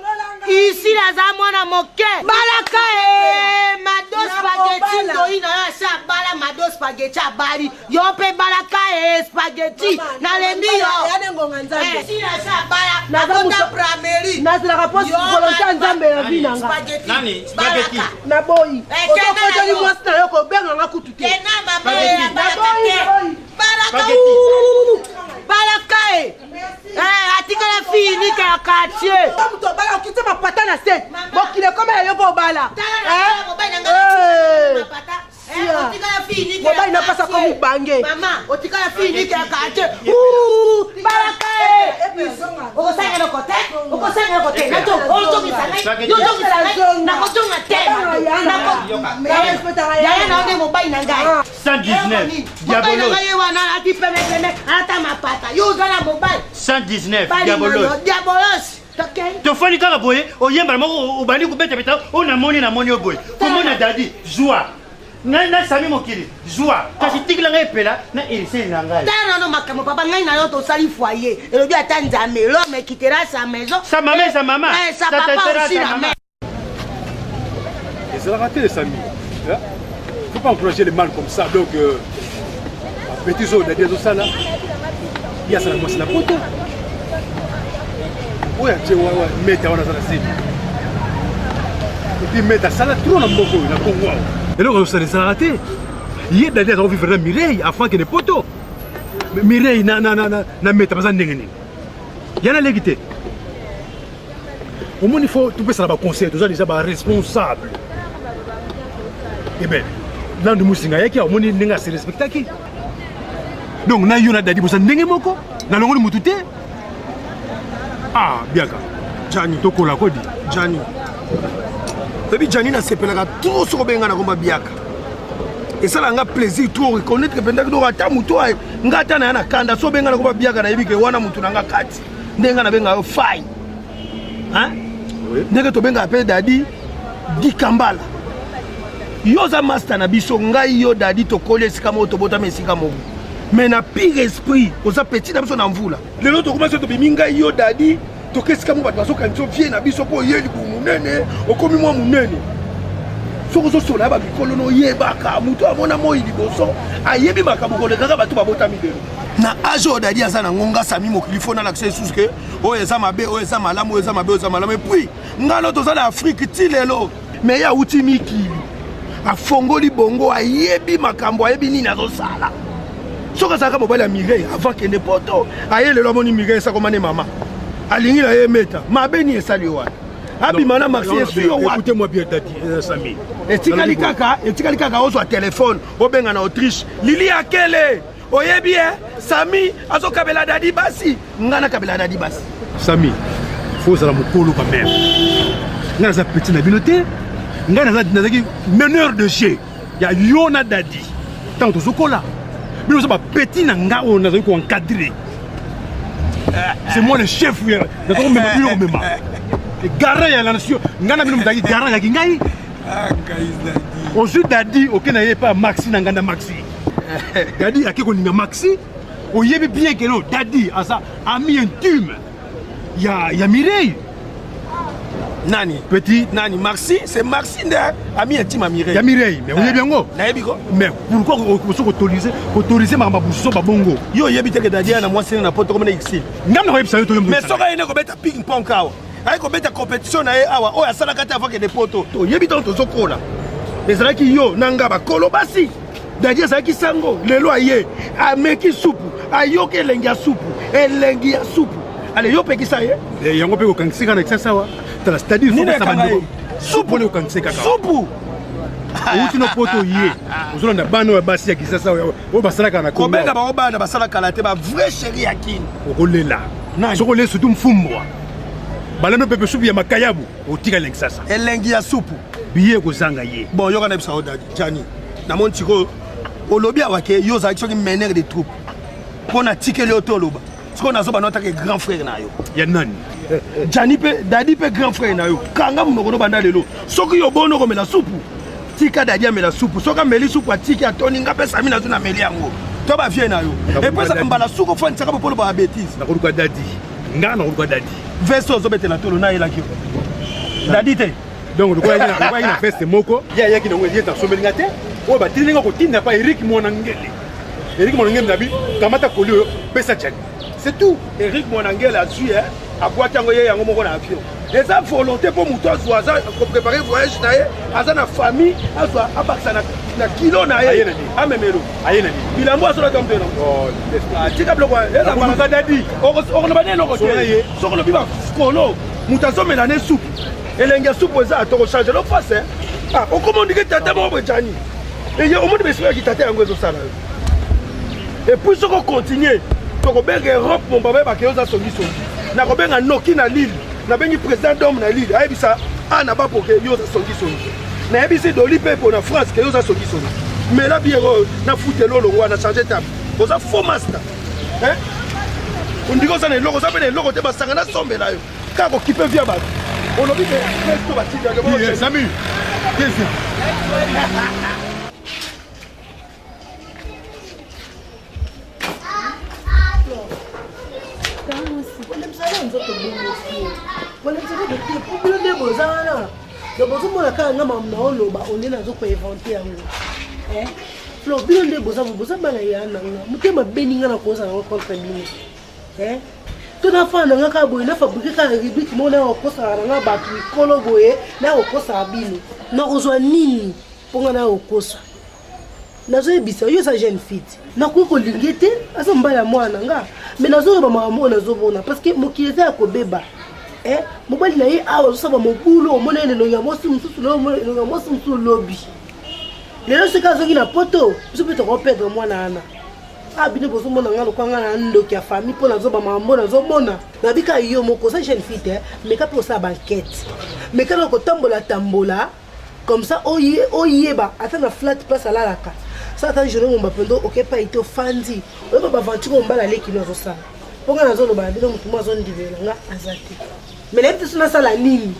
Ici naza mwana moke. Balaka eh, mado spaghetti ndoi na yo asa bala mado spaghetti abali. Yo pe balaka eh, spaghetti nalembi yo. Yane ngonga nzambe. Ici naza bala nakota primary. Nazalaka po volonté ya nzambe na vie na nga. Nani spaghetti. Naboyi. Ozokoteli mwasi na yo kobenga nga kutu te. Kena mama ya balaka te. Balaka balaka e eh, atikala fille unique ya quartier moto obala okiti mapata na se mokili ekomela yo mpo obala mobali napasa ko mobange otikala fille unique ya quartier balaka e okosala eloko te okosala eloko te ozongisa ngai ozongisa ngai nakozonga te yaya na yo nde mobali na ngai 119 mobali na ngai ye wana alati pembe pembe alata mapata yo oza na mobali 119 diabolos diabolos tofandi kaka boye oyembana moko obandi kobetabeta oyo namoni namoni yo boye komona dadi zwa ngai nasami mokili zwa kasi tikela ngai epela na eliseli na ngai tala nano makambo papa ngai na yo tosali foyer elobi ata nzambe l'homme quittera sa maison sa mama sa mama eh, sa papa aussi la mère ezalaka te sami faut pas encourager le mal comme ça donc euh, bêtise oyo dadi azosala ye asala mwasi na poto oyo atie meta wana aza na zemi epuis meta asala trop na mboka oyo na kongo awa eloko azosala ezalaka te ye dadi aza kovivre na mireille avant kende poto. Mireille na, na, na, na, na meta baza ndenge nini? Ya na leki te. Omoni faut topesana ba conseil, toza déjà ba responsable. Eh ben, Landu Musinga ayaki omoni ndenge ase respectaki. Donc na yo na Dadi boza ndenge moko, nalongoli mutu te. Ah, biaka. Gianni. Tokola kodi. Gianni. Oyebi Gianni nasepelaka trop soki obenga na komba biaka. Esala nga plaisir trop reconnaître mpenza donc ata moto nga ata na ya na kanda so obenga na komba biaka nayebi ke wana moto na nga kati. Ndenge nga nabenga yo fai. Hein? Ndenge tobengaka mpe Dadi Dikambala. Yo oza master na biso ngai yo Dadi tokoli esika moko tobotami esika moko. Mais na pire esprit oza petit na biso na mvula. Lelo tokoma so tobimi ngai yo Dadi toke esika moko bato bazokanisa yo vie na biso mpo oye libumu monene okomi mwa monene soki ozosola ya bamikolo no oyebaka moto amona moi liboso ayebi makambo kolekaka bato babotami lelo na age oyo dadi aza nango nga sami mokili fo nalakisa lisusu ke oyo eza mabe oyo eza malamu oyo eza mabe oyo eza malamu epuis nga no toza na afrike ti lelo me ye awuti mikili afongoli bongo ayebi makambo ayebi nini azosala soki azalaka mobali ya mireille avant kende poto aye lelo amoni mireille esakoma ne mama alingi na ye meta mabe nini esali yo wana abima na maxi esui yo wapi euh, etikali kaka etikali kaka ozwa telefone obenga na autriche lili akele oyebi e sami azokabela dadi basi ngai nakabela dadi basi sami fo ozala mokolo quand même ngai naza petit na bino te ngai nazalaki meneur de jeu ya yo na dadi ntango tozokola bino oza bapetit na ngai oyo nazali koencadre c'est moi le chef naza komema bino komema garant ya la nation ngai na bino mozalaki garant yaki ngai ah, ozwi dadi oke na ye epa maxi na nganda maxi dadi ake kolinga maxi oyebi bien keno dadi aza ami intime ya, ya mireille nani petit nani maxi c'est maxi nde ami intime ya mireille ya mireille mais oyebi yango eh, nayebi ko mais pourquoi oso koautoriser koautoriser makambo ya buso babongo yo oyebi te ke dadi ya na mwasi na poto komona exil ngai nakoyebisa yo to mais soki ayende kobeta ping pong awa aye kobeta competition na ye awa oyo asalaka te avant kende poto toyebi ntango tozokola ezalaki yo na nga bakolo basi dadi azalaki sango lelo aye ameki supu ayoki elengi ya supu elengi ya supu ale yo pekisa ye eh, yango mpe kokangisi kaka na kisasa awa tala c'est-à-dire supu kokangisi kaka supu outi no poto ye ozolanda bana oyo basi ya kisasa oyo basalaka na kobenga bango bana basala kala te ba vrai chéri ya kini okolela soki olie surtout mfumbwa balambi pepe supu ya makayabu otika elengi sasa elengi ya supu biye ekozanga ye bon yoka na bisa yo dadi jani namoni sikoyo olobi awa ke yo ozalaki soki meneur de troupe mpo natikeli yo te oloba sikoyo nazoba notake grand frère na yo ya nani jani mpe dadi mpe grand frère na yo kanga monoko no banda lelo soki yo bono komela supu tika dadi amela supu soki ameli supu atiki atoni nga mpe sami nazo nameli yango to bavie na yo epesaka mbala suku ofandisaka bopolo ba betise nakoluka dadi nga nakoluka dadi veste ozobetela tolo nayelaki yo dadi te donc lokola ayaki na veste moko ye ayaki nango ye asombeli nga te oyo batindi nga kotinda pa erik mwana ngele erik mwana ngele nabi kamata koli oyo pesa jani c'est tout erik mwana ngele azwi eh, abwaki yango ye yango moko na avion eza volonté mpo moto azwa aza koprépare voyage na ye aza na famille azwa abakisa na kilo na ye amemelo bilambo azolaka mpe oh, ah, tika biloko okoloba nde eloko te soki olobi bakolo moto azomela ne supu elengi ya supu eza tokochange lo face ah, okoma ondike tata moko boye jani eye omoni besiko ya kitata yango ezosala yo epuis soki okontinue tokobenga europe momba bayebaka yo oza songisongi nakobenga noki na lille nabengi président dome na lille ayebisa ana bapoke yo oza songisongi nayebisi doli mpe na france ke yo oza songisongi mela biere oyo nafutela olongwa na change table oza faux master ondiki oza na eloko oza mpe na eloko te basanga nasombela yo kaka kokipe via bato olobi ke presto batindaki sami bino nde boza wana donc bozomona kaka nga mamu na oloba olie nazo koinvente yango eh? flo bino nde boza boza bana ya nanga motema beni nga na kozala yango contre bino eh? To nafanda na nga kaka boye na fabrike kaka rubrique moko na kokosaka na nga bato mikolo boye na kokosaka bino nakozwa nini mpo nga na kokosa? Nazoyebisa yo oza jeune fille te. Nakoki kolinga ye te, aza mobali ya mwana na nga. Mais nazoloba makambo oyo nazomona parce que mokili eza ya kobeba. Eh, mobali na ye awa azosala mobulu, omona ye na elongi ya mwasi mosusu, lelo omona elongi ya mwasi mosusu lobi. Lelo soki azongi na poto, biso mpe tokoperdre mwana wana. Ah bino bozomona nga lokola nga na ndoki ya famille mpo nazoba makambo nazomona. Nabika yo moko oza jeune fille te, meka mpe osala ba enquête. Meka na kotambola tambola comme ça oye oyeba ata na flat place alalaka. So ata journée momba pendo okepa ite ofandi. Oyeba ba aventure oyo mbala leki no azosala. Mpo nga nazoloba na bino moto moko azondimela nga aza te. Mais nayebi te so nasala nini.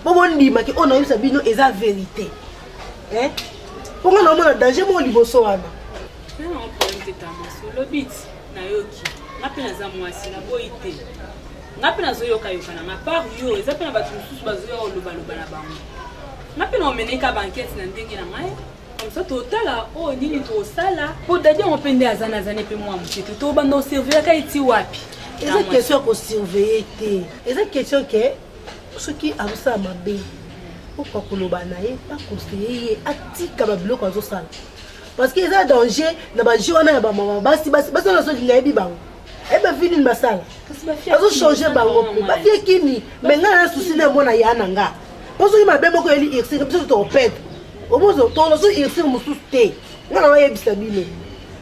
Mpo bondimaki oyo nayebisa bino eza verite. Eh? Mpo nga naomona danger moko liboso wana. Eza nango problème te Tamos, olobi ti nayoki nga mpe naza mwasi naboyi te nga mpe nazoyokayoka na nga part yo eza mpe na bato mosusu bazoya kolobaloba na bango nga mpe naomeneka bankete na ndenge na ngai comme ça totala oyo oh, nini tosala mpo dadi yango mpe nde aza naza ne mpe mwa moke te tobanda osurveillaka ye ti wapi eza question ya kosurveille te eza question ke soki azosala mabe okoka koloba na ye bakonseye ye atika babiloko azosala parce que eza danger na ba jeu wana ya ba mama basi basi basi wana soki nayebi bango ayebi ba vie nini basala azo changer bango mpe ba vie kini mais ngai na souci na mwana ya na nga mpo soki mabe moko eyeli ursire biso tokopete obozo tokona soki ursire mosusu te ngai na oyebisa bino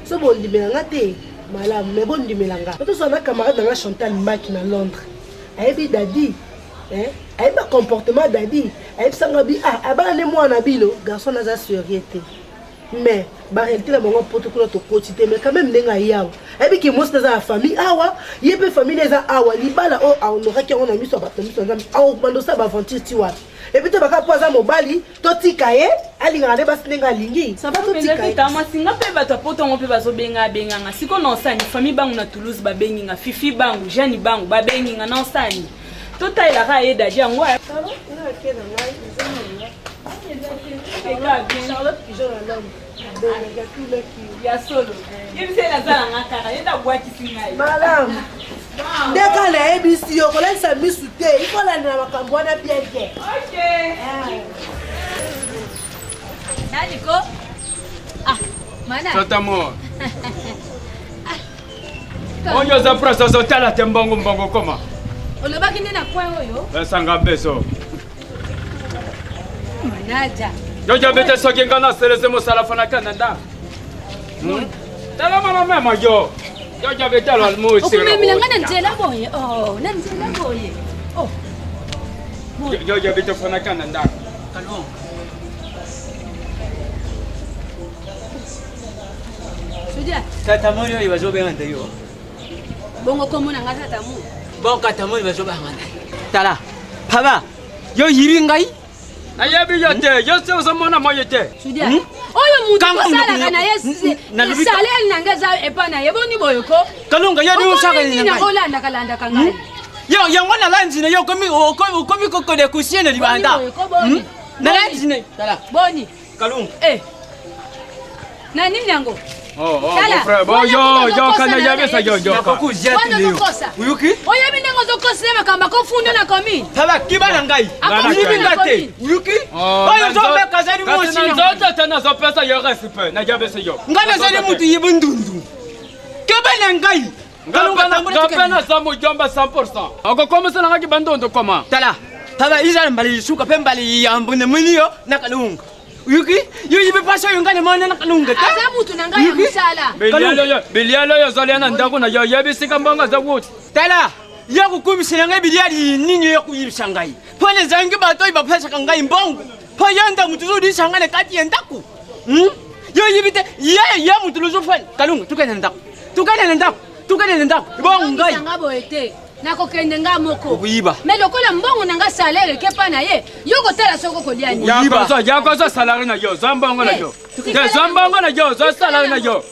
so bondimela nga te malamu mais bondimela nga tozala na camarade na nga chantal mbaki na londres ayebi dadi Eh, ayeba comportement dadi ayebisa nga bi ah abala nde mwana bino garçon naza sérieux te mais baréalité na bango poto kuna tokoti te mais quand même ndenge aye awa ayebi ke mwasi naza na famille awa ye mpe famille eza awa libala oyo ahonoraki yango na miso ya bato na miso ya nzambe akobanda osala baaventure ti wapi epuis to baka mpo aza mobali totika ye alingaka nde basi ndenge alingi mwasi nga mpe bato ya poto yango mpe bazobenga abenga nga sikoyo na osani famille bangu na toulouse babengi nga fifi bangu jeanne bangu babengi nga na osani totalelaka ye dadi yango ya solo yebisa ye naza na nga kaka ye nabwakisi ngai malamu nde kaka nayebisi yo kolalisa misu te ikolandela makambo wana bien te nani ko ah mana tata mo oyo oza presse ozotala te mbongo mbongo koma olobaki nde na coin oyo besanga beso manaja yojo bete soki nga naselese mosala fana kanda nda hmm? tala mana mema yo yojo bete alwa okomemela nga na nzela boye oh, na nzela boye oh. yojo bete fana kanda nda Tata moni oyo bazobenga nde yo. Bongo kombo na nga tata mu. Bon tata moni bazobenga nde. Tala. Papa, yo yibi ngai? Nayebi yo te, yo se ozomona moye te. Sudia. Hmm? Oyo mutu osalaka na ye salaire na nga eza epa na ye boni boye ko. Kalunga yo ni osaka nini na ngai. Olandaka landaka ngai. Hmm? Yo yango na landi na yo okomi okomi kokode kusie na libanda. Hmm? Na landi na tala. Boni. Kalunga. Eh. Na nini yango? Oh, oh, mon frère. Bon, yo, yo, kana yabesa yo, yo. Wana ozokosa. Uyuki? Oyebi ndenge ozokosa ye makambo akofunda na commune. Tala kiba na ngai. Oyibi nga te. Uyuki? Oyo ozobeka azali mwasi na nzoto te nazopesa yo respect na yabesa yo. Ngai nazali mutu yibi ndundu. Keba na ngai. Nga mpe naza mojomba 100%. Okokomisa nanga kibandondo koma. Tala. Tala izala mbala lisuka mpe mbala yambo na moni yo na kalunga. Yuki, yo yibi pasi oyo ngai namona na kalunga te. Aza mutu na ngai ya mosala. Bilialo oyo ozolia na ndako na yo oyebi esika mbongo aza wuti. Tala, yo kokumisela ngai bilia nini yo koyibisa ngai. Mpo nazangi bato oyo bapesaka ngai mbongo. Mpo yo nde moto ozolisa ngai na kati ya ndako. Hmm? Yo oyebi te, ye ye moto lozofani. Kalunga, tokende na ndako. Tokende na ndako. Tokende na ndako. Bongo ngai. Nga boye te. Nakokende nga moko. Okoyiba. Mais lokola mbongo na nga salaire ekepa na ye, yo kotala soki okolia nini. Yakozwa salari na yo, zwa mbongo na yo. Te zwa mbongo na yo, zwa salari na yo.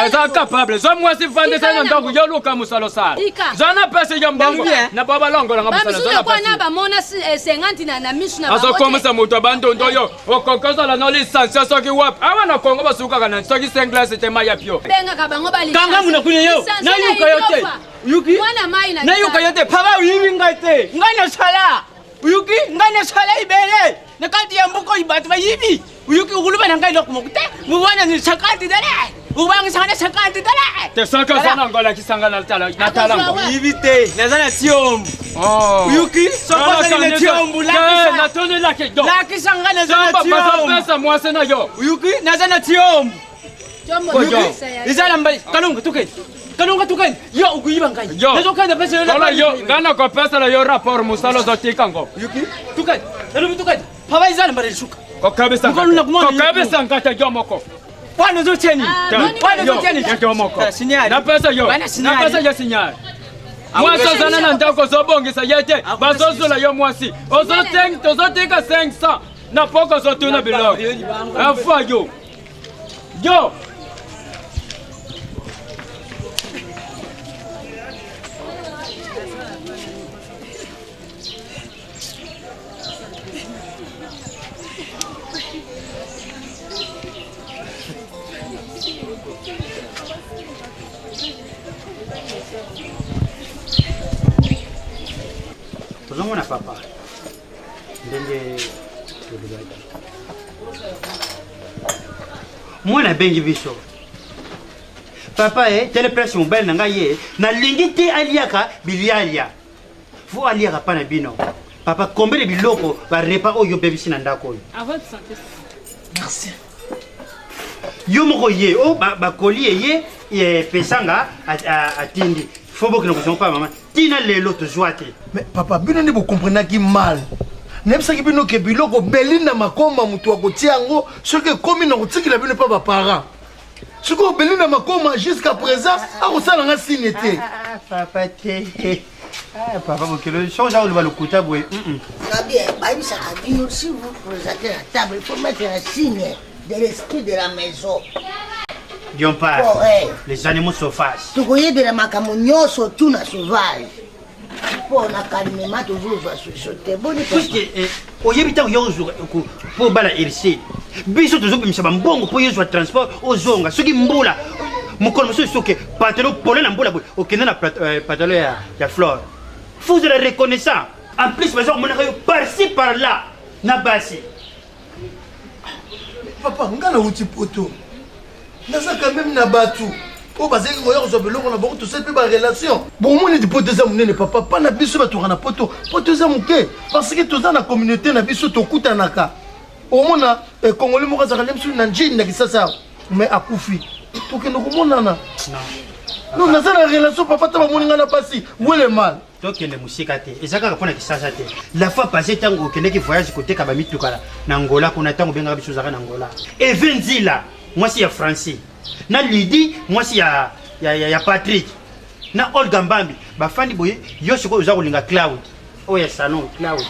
Eza capable, zwa mwasi vandisa na ndako, yo luka mosala osala. Zwa na pesi yo mbongo, na ba balongola nga mosala, zwa na pesi. na bamona 50 na na misu na bango. Azokomisa moto ya bandondo yo, okoki ozala na lisansia soki wapi. Awa na Congo basukaka na soki singles te mai ya pio. Bengaka bango ba lisansia. Kanga munoko na yo, nayuka yo te. Yuki? Mwana mai na Nayuka yo te, papa oyibi ngai te. Ngai nasala. Uyuki? Ngai nasala ibele. Na kati ya mboka oyo bato bayibi. Oyoki okoloba na ngai eloko moko te. Wana ni 50 dollars. Obangisaka na 50 dollars. Te soki oza na ngo lakisa nga natala ngo. Yibi te, naza na tiombo. Oyoki soki ozali na tiombo lakisa. Natonelaki do. Lakisa nga naza na tiombo. Pesa mwasi na yo. Oyoki naza na tiombo. Eza na mbali kalonga tokende. Kalonga tokende. Yo okoyiba ngai. Nazokende pesa yo. Kola yo nga nakopesela yo rapport mosala ozotika ngo. Oyoki tokende. Nalobi tokende. Papa eza na mbala lisuka. Kokabisa ngata yo moko. Wana ozotia nini? Wana ozotia nini? Yo moko. Napesa yo. Napesa yo signal. Mwasi ozana na ndako ozobongisa ye te bazozola yo mwasi ozotika 500 na poko ozotuna biloko afa yo yo tozomona papa ndenge tolobaki mwana abengi biso papa e tele place mobali na ngai ye nalingi te aliaka bilialia fo aliaka pa na bino papa combien de biloko ba repas oyo obebisi na ndako oyo merci yo moko ye o bakoli eye epesanga atindi fo bokende kozwa mpa mama ntina lelo tozwa te mais papa bino nde bokomprenaki mal nayebisaki bino ke biloko belinda makoma moto akotia yango soki ekomi na kotikela bino mpa baparent sikoyo belinda makoma jusqu'à présent akosala nga signe te papa te papa bokelo soki oza koloba lokuta boye bayebisaka bino si vous présentez la table il faut mettre un signe de l'esprit de la maison Dion part, oh, hey. les animaux sauvages. tokoyebela makambo nyonso tu na sauvage mpo na calmement tozozwa solution te boni puisque eh, oyebi ntango yo ozwa mpo obala elise biso tozobimisa bambongo mpo yo ozwa transport ozonga soki mbula mokolo mosusu soki patalo pole na mbula boye okende na euh, patalo ya, ya flore faut ozala reconnaissant en plus baza komonaka yo parci par là na basi papa nga nauti poto naza quand même na bato oyo bazalaki koya kozwa biloko na bango tosali mpe barelation bomoni ete poto eza monene papa mpa na biso batoka na poto poto eza moke parce que toza na communauté na biso tokutanaka omona eh, congolais moko azalaka nde mosusu na njini na kisasa mais akufi tokende komonana non naza na relation papa ta bamoni ngai na mpasi wele mal tokende mosika te eza kaka mpo na kisasa te la fois passé ntango okendeki voyage koteka bamituka na angola kuna ntango obengaka biso ozalaka na angola eve nzila mwasi ya francis na lidi mwasi ya, ya, ya, ya patrick na olga mbambi bafandi boye yo sikoyo oza kolinga cloud oyo ya salon cloud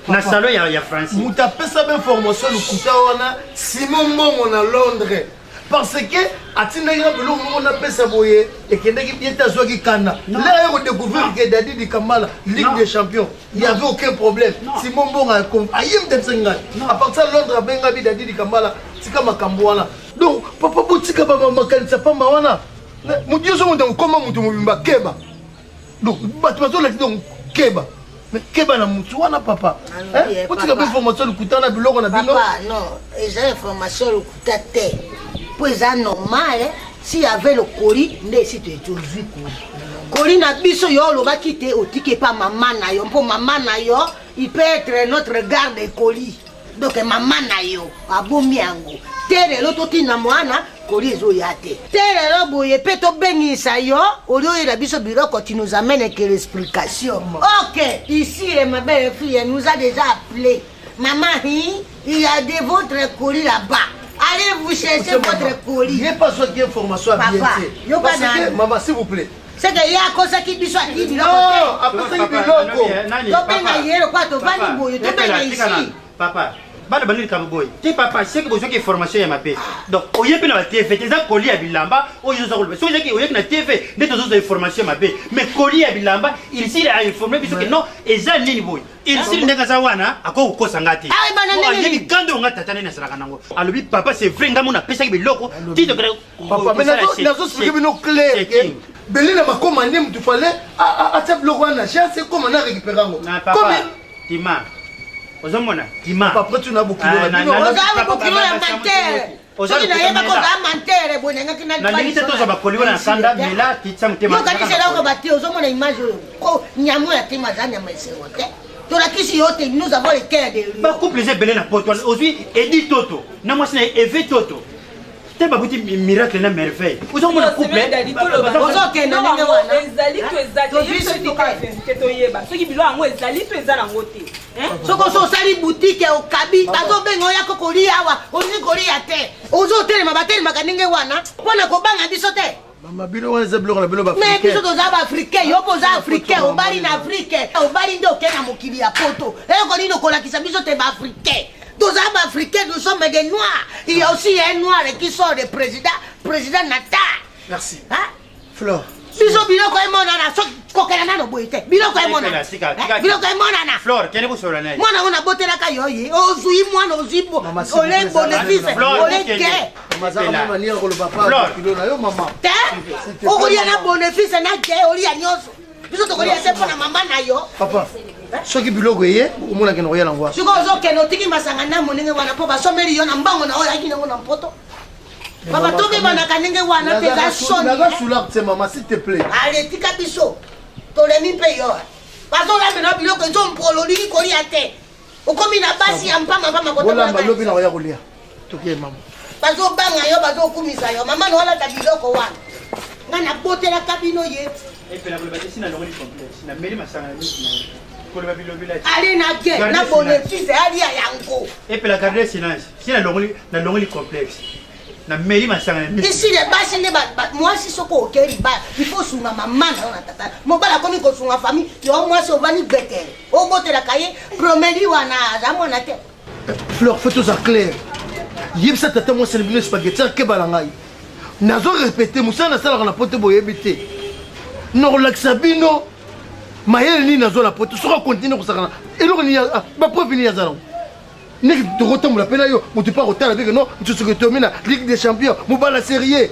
na salon ya, ya francis moto apesa bainformation lokuta wana simon mbongo na londres parce que atindaki nga biloko moko napesa boye ekendaki bien te azwaki kanda lelo aye kodécouvrir que dadi dikambala ligue des champions il y avait aucun problème simon mbongo aye mtebisaki ngai à partir ya londres abenga bi dadi dikambala tika makambo wana donc papa botika makanisa pamba wana moto nyonso moto akokoma moto mobimba keba donc bato bazolakisa donc keba mais keba na motu wana papa otika mpe information lokuta na biloko na bino non eza information lokuta te mpo eza normal si avait le colis nde esi tozwi koli koli na biso yo olobaki te otiki epa mama na yo mpo mama na yo il peut être notre garde colis donc mama na yo abomi yango te lelo totinda mwana koli ezoya te te lelo boye mpe tobengisa yo olie oyela biso biloko tu nous amène que l'explication ok ici ma belle fille nous a déjà appelé maman hi il y a de votre colis là-bas allez vous chercher votre colis ye pas soki information ya bien te yo bana maman s'il vous plaît seke ye akosaki biso ati biloko te apesaki biloko tobenga ye lokola tovandi boye tobenga isi papa bana bandi likambo boye te papa seke bozwaki formation ya mabe donc oye mpe na batv te eza koli ya bilamba oyo oza koloba soki ozaki oyaki na tv nde tozozwa information ya mabe mais koli ya bilamba ilsile ainforme biso ke non eza nini boye ilsile ndenge aza wana akoki kokosa nga te ayebi kanda oyo nga tata nini asalaka nango alobi papa c'est vrai nga mona apesaki biloko tito papa mais nazoexplike bino clair ke belinda makoma nde motu fale atia biloko wana na chance ekoma na récupere yango tima. Ozomona kima. Papa tu na bokilo na bino. Oza bokilo ya menteur. Soki nayebaka oza menteur boye nangaki na nalingi te tozwa bakoli wana na kanda mela kitisa motema. Yo kanisa eloko batie ozomona image oyo. Ko nyama oyo atema aza nyama esengo te. Tolakisi yo te nous avons le cœur de lion. Ba couple eza ebele na poto wana ozwi Edi Toto na mwasi na ye Eve Toto. Te babuti miracle na merveille. Ozomona couple ozokenda ndenge wana. Ezali to eza te. Biso toka verite toyeba. Soki bilo yango ezali to eza nango te. Soki oso osali butike okabi bazobenga oyako kolia awa olingi kolia te ozotelema batelemaka ndenge wana mpo na kobanga biso te. Mama bino wana eza biloko na bino ba Mais biso toza ba africain yo mpo oza africain obali na afrique obali nde okei na mokili ya poto eloko nini okolakisa biso te ba africain toza ba africain nous sommes des noirs il y a aussi un noir qui sort de président président Natal. Merci. Hein? Flore. Biso biloko emonana soki kokela nano boye te biloko emonana eh, biloko emonana Flore kende kosolola na ye mwana ngo nabotelaka yo ye ozwi mwana ozwi ole bonefice ole ge te okolia na bonefice na ge olia nyonso biso tokolia te mpo na mama na yo papa soki biloko eye omonake na koya nango wana sikoyo ozokende otiki masanga ndambo ndenge wana mpo basomeli yo na mbongo na oyo ayaki nango na mpoto Papa tobebanaka ndenge wana te eza soni. Naza soulard te mama s'il te plaît. Ale tika biso. Tolemi mpe yo. Bazolambela biloko ezo mpolo olingi kolia te. Okomi na basi ya mpamba mpamba kotambola. Bolamba lobi na koya kolia. Toke mama. Bazobanga yo bazokumisa yo. Mama na olata biloko wana. Nga nabotelaka bino ye. Epela koloba te sina longoli complexe. Nameli masanga na misu na ye. Koloba bilobela. Ale na ge na bénéfice alia yango. Epela garder silence. Si na longoli na longoli complexe. Na meli masanga na misu. Ici les basi nde mwasi soki okei libala il faut osunga mama na yo na tata. Mobali akomi kosunga famille yo mwasi ovandi gbetele obotelaka ye promeli wana aza mwana te. Fleur faut toza clair. Yebisa tata mwasi na bino spaghetti akeba na ngai. Nazo répéter mosala nasalaka na poto boyebi te. Nakolakisa bino mayele nini nazwa na poto soki akontinue kosakana eloko nini bapreuve nini aza nango ndenge tokotambola mpe na yo moto mpe akotala bike non nsusuki tomi na ligue des champions mobala serie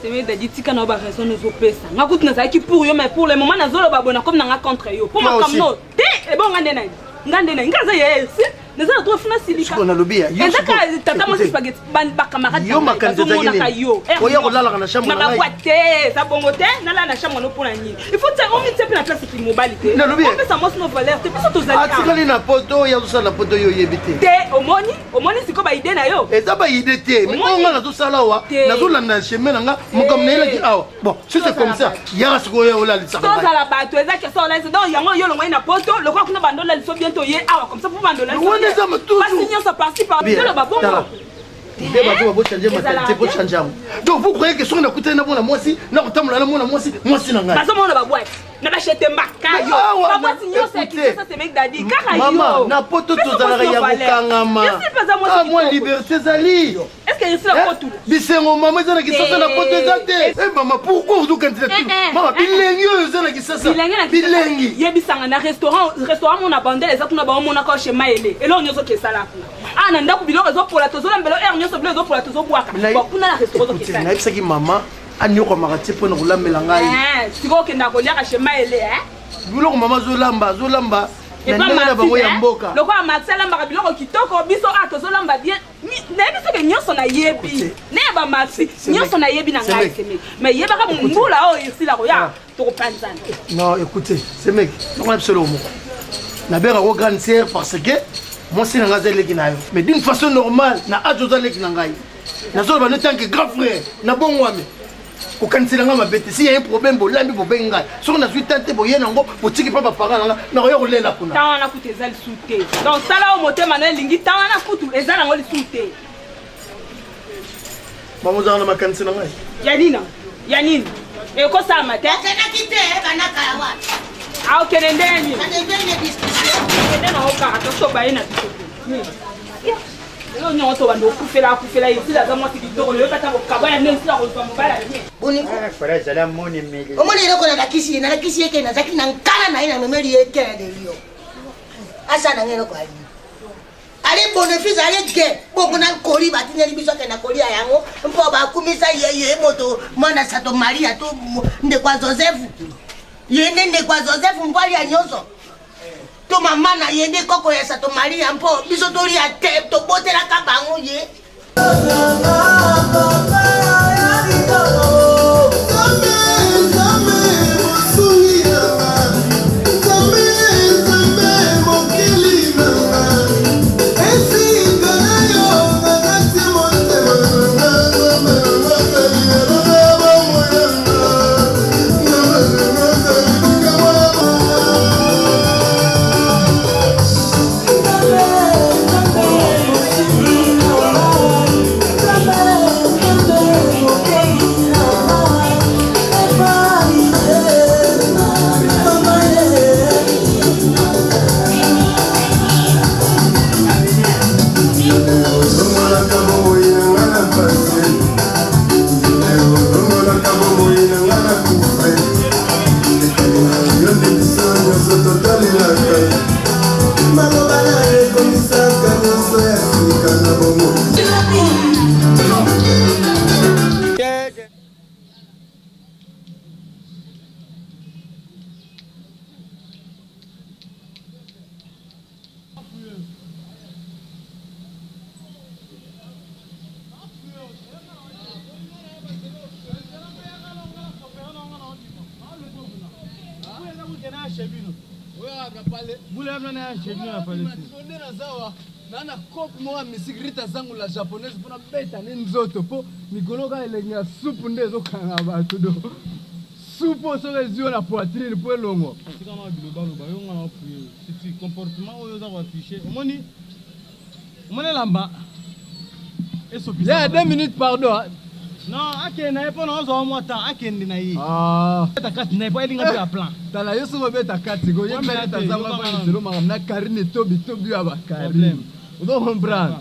seme dadi tika na yo baraison ozopesa nga kutu nazalaki pour yo mais pour le moment nazoloba boye nakomi na nga contre yo mpo makambo no te ebongo nga nde nani nga nde nani nga aza ya ersi naza na trop funa silika sikoyo nalobi ya eza kaka tata mwasi spaghetti bacamarade yo makanisi bazomonaka yo oya kolalaka na chambre na ngai te eza bongo te nalala na chambre no mpona nini il faut tia omitia mpe na place ki mobali te opesa mwasi no valeur te biso tozali atikali na poto oyo azosala na poto oyo oyebi te te omoni omoni sikoyo baide na yo eza baide te mais oyo nga nazosala awa nazolanda chemin na nga mokambo nayelaki awa bon si c'est comme ça yaka sikoyo olalisaka tozala bato eza question olalisa donc yango yo olongwani na poto lokola kuna bando olaliso bientôt ye awa comme ça mpo bando olalisasi nyonso parti par toloba bongo nde bato babochange mentalité bochange yango donc vous croyez que soki nakutani na mwana mwasi nakotambola na mwana mwasi mwasi na ngai bazomona babwati na bashetemba kaka yo babwati nyonso ya kinshasa semeki dadi kaka yo mama na poto tozalaka ya kokangama ah, mwa liberté ezali bisengo mama eza na kisasa na poto eza te eh, mama pourquoi ozokanisa eh, eh, mama bilengi oyo eza na kisasa bilengi yebisanga na restaurant restaurant mona bandele eza kuna baomonaka chez maele eloko nyonso kesala kuna ah na ndako biloko ezopola tozolambela heure nyonso biloko ezopola tozobwaka kuna na restaurant ozokesala nayebisaki mama anyokwamaka te mpo na kolambela ngai eh, sikoyo okendaka koliaka chez maele eh? biloko mama azolamba azolamba na ndenge na bango ya mboka lokola maxi alambaka biloko kitoko biso a ah, tozolamba bien nayebi soki nyonso nayebi nayeba maxi nyonso nayebi na ngai semeki mais yebaka mbula oyo esila koya ah. tokopanzana non écoutez semeki nokona biso eloko moko nabengaka ko grande sœur parce que mwasi na ngai aza eleki na yo mais d'une façon normale na age oza leki na ngai nazoloba no tant que grand frère nabongwami kokanisela ngai mabe te si ya un problème bolambi bobengi ngai soki nazwi tan te boye nango botiki mpa baparent na ngai nakoya kolela kuna tan wana kutu eza lisusu te donc sala oyo motema na elingi tan wana kutu eza nango lisusu te Mama ozalaka na makanisi na ngai. Ya nini? Ya nini? Ekosalama te. Okendaki te eh, banda kala wana. Ah, okende ndenge nini? Okende na okaka to so baye na biso te. Lelo nyonso tobanda okufela akufela ye sila aza mwasi kitoko lelo kata kokaba ya ndenge sila kozwa mobali ya bien. Boni eh, frère ezali amoni meli. Omoni eloko nalakisi ye nalakisi ye ke nazalaki na nkala na ye namemeli ye kele de lio. Asala na ngai eloko ya lio. Ale bonefise ale ge bongo na koli batindeli biso akenda kolia yango mpo bakumisa ye ye moto mwana sato maria to ndeko ya joseph ye nde ndeko ya joseph mpo alia nyonso. To mama na ye nde koko ya Sato Maria mpo biso tolia te tobotelaka bango ye. Na cope moko ya misiki rita zangu la japonaise mpona beta ne nzoto mpo mikolo kaka elengi ya supu nde ezokanga bato do supu oyo soki ezwi yo na poitrine mpo elongwa. Tika na bilobaloba yo nga na fuye siti comportement oyo oza koaffiche omoni omoni elamba esopisa Yeah, 2 minutes pardon. Non, akende na ye mpo na ozwa mwa temps akende na ye. Ah. Beta kati na ye mpo ayelinga mpe ya plan. Tala yo soki obeta kati ko yebisa Wamela rita te, zangu yoka afani nanu. zelo makambo na Karine tobi tobi ya ba Karine. Problème. Ozo comprendre?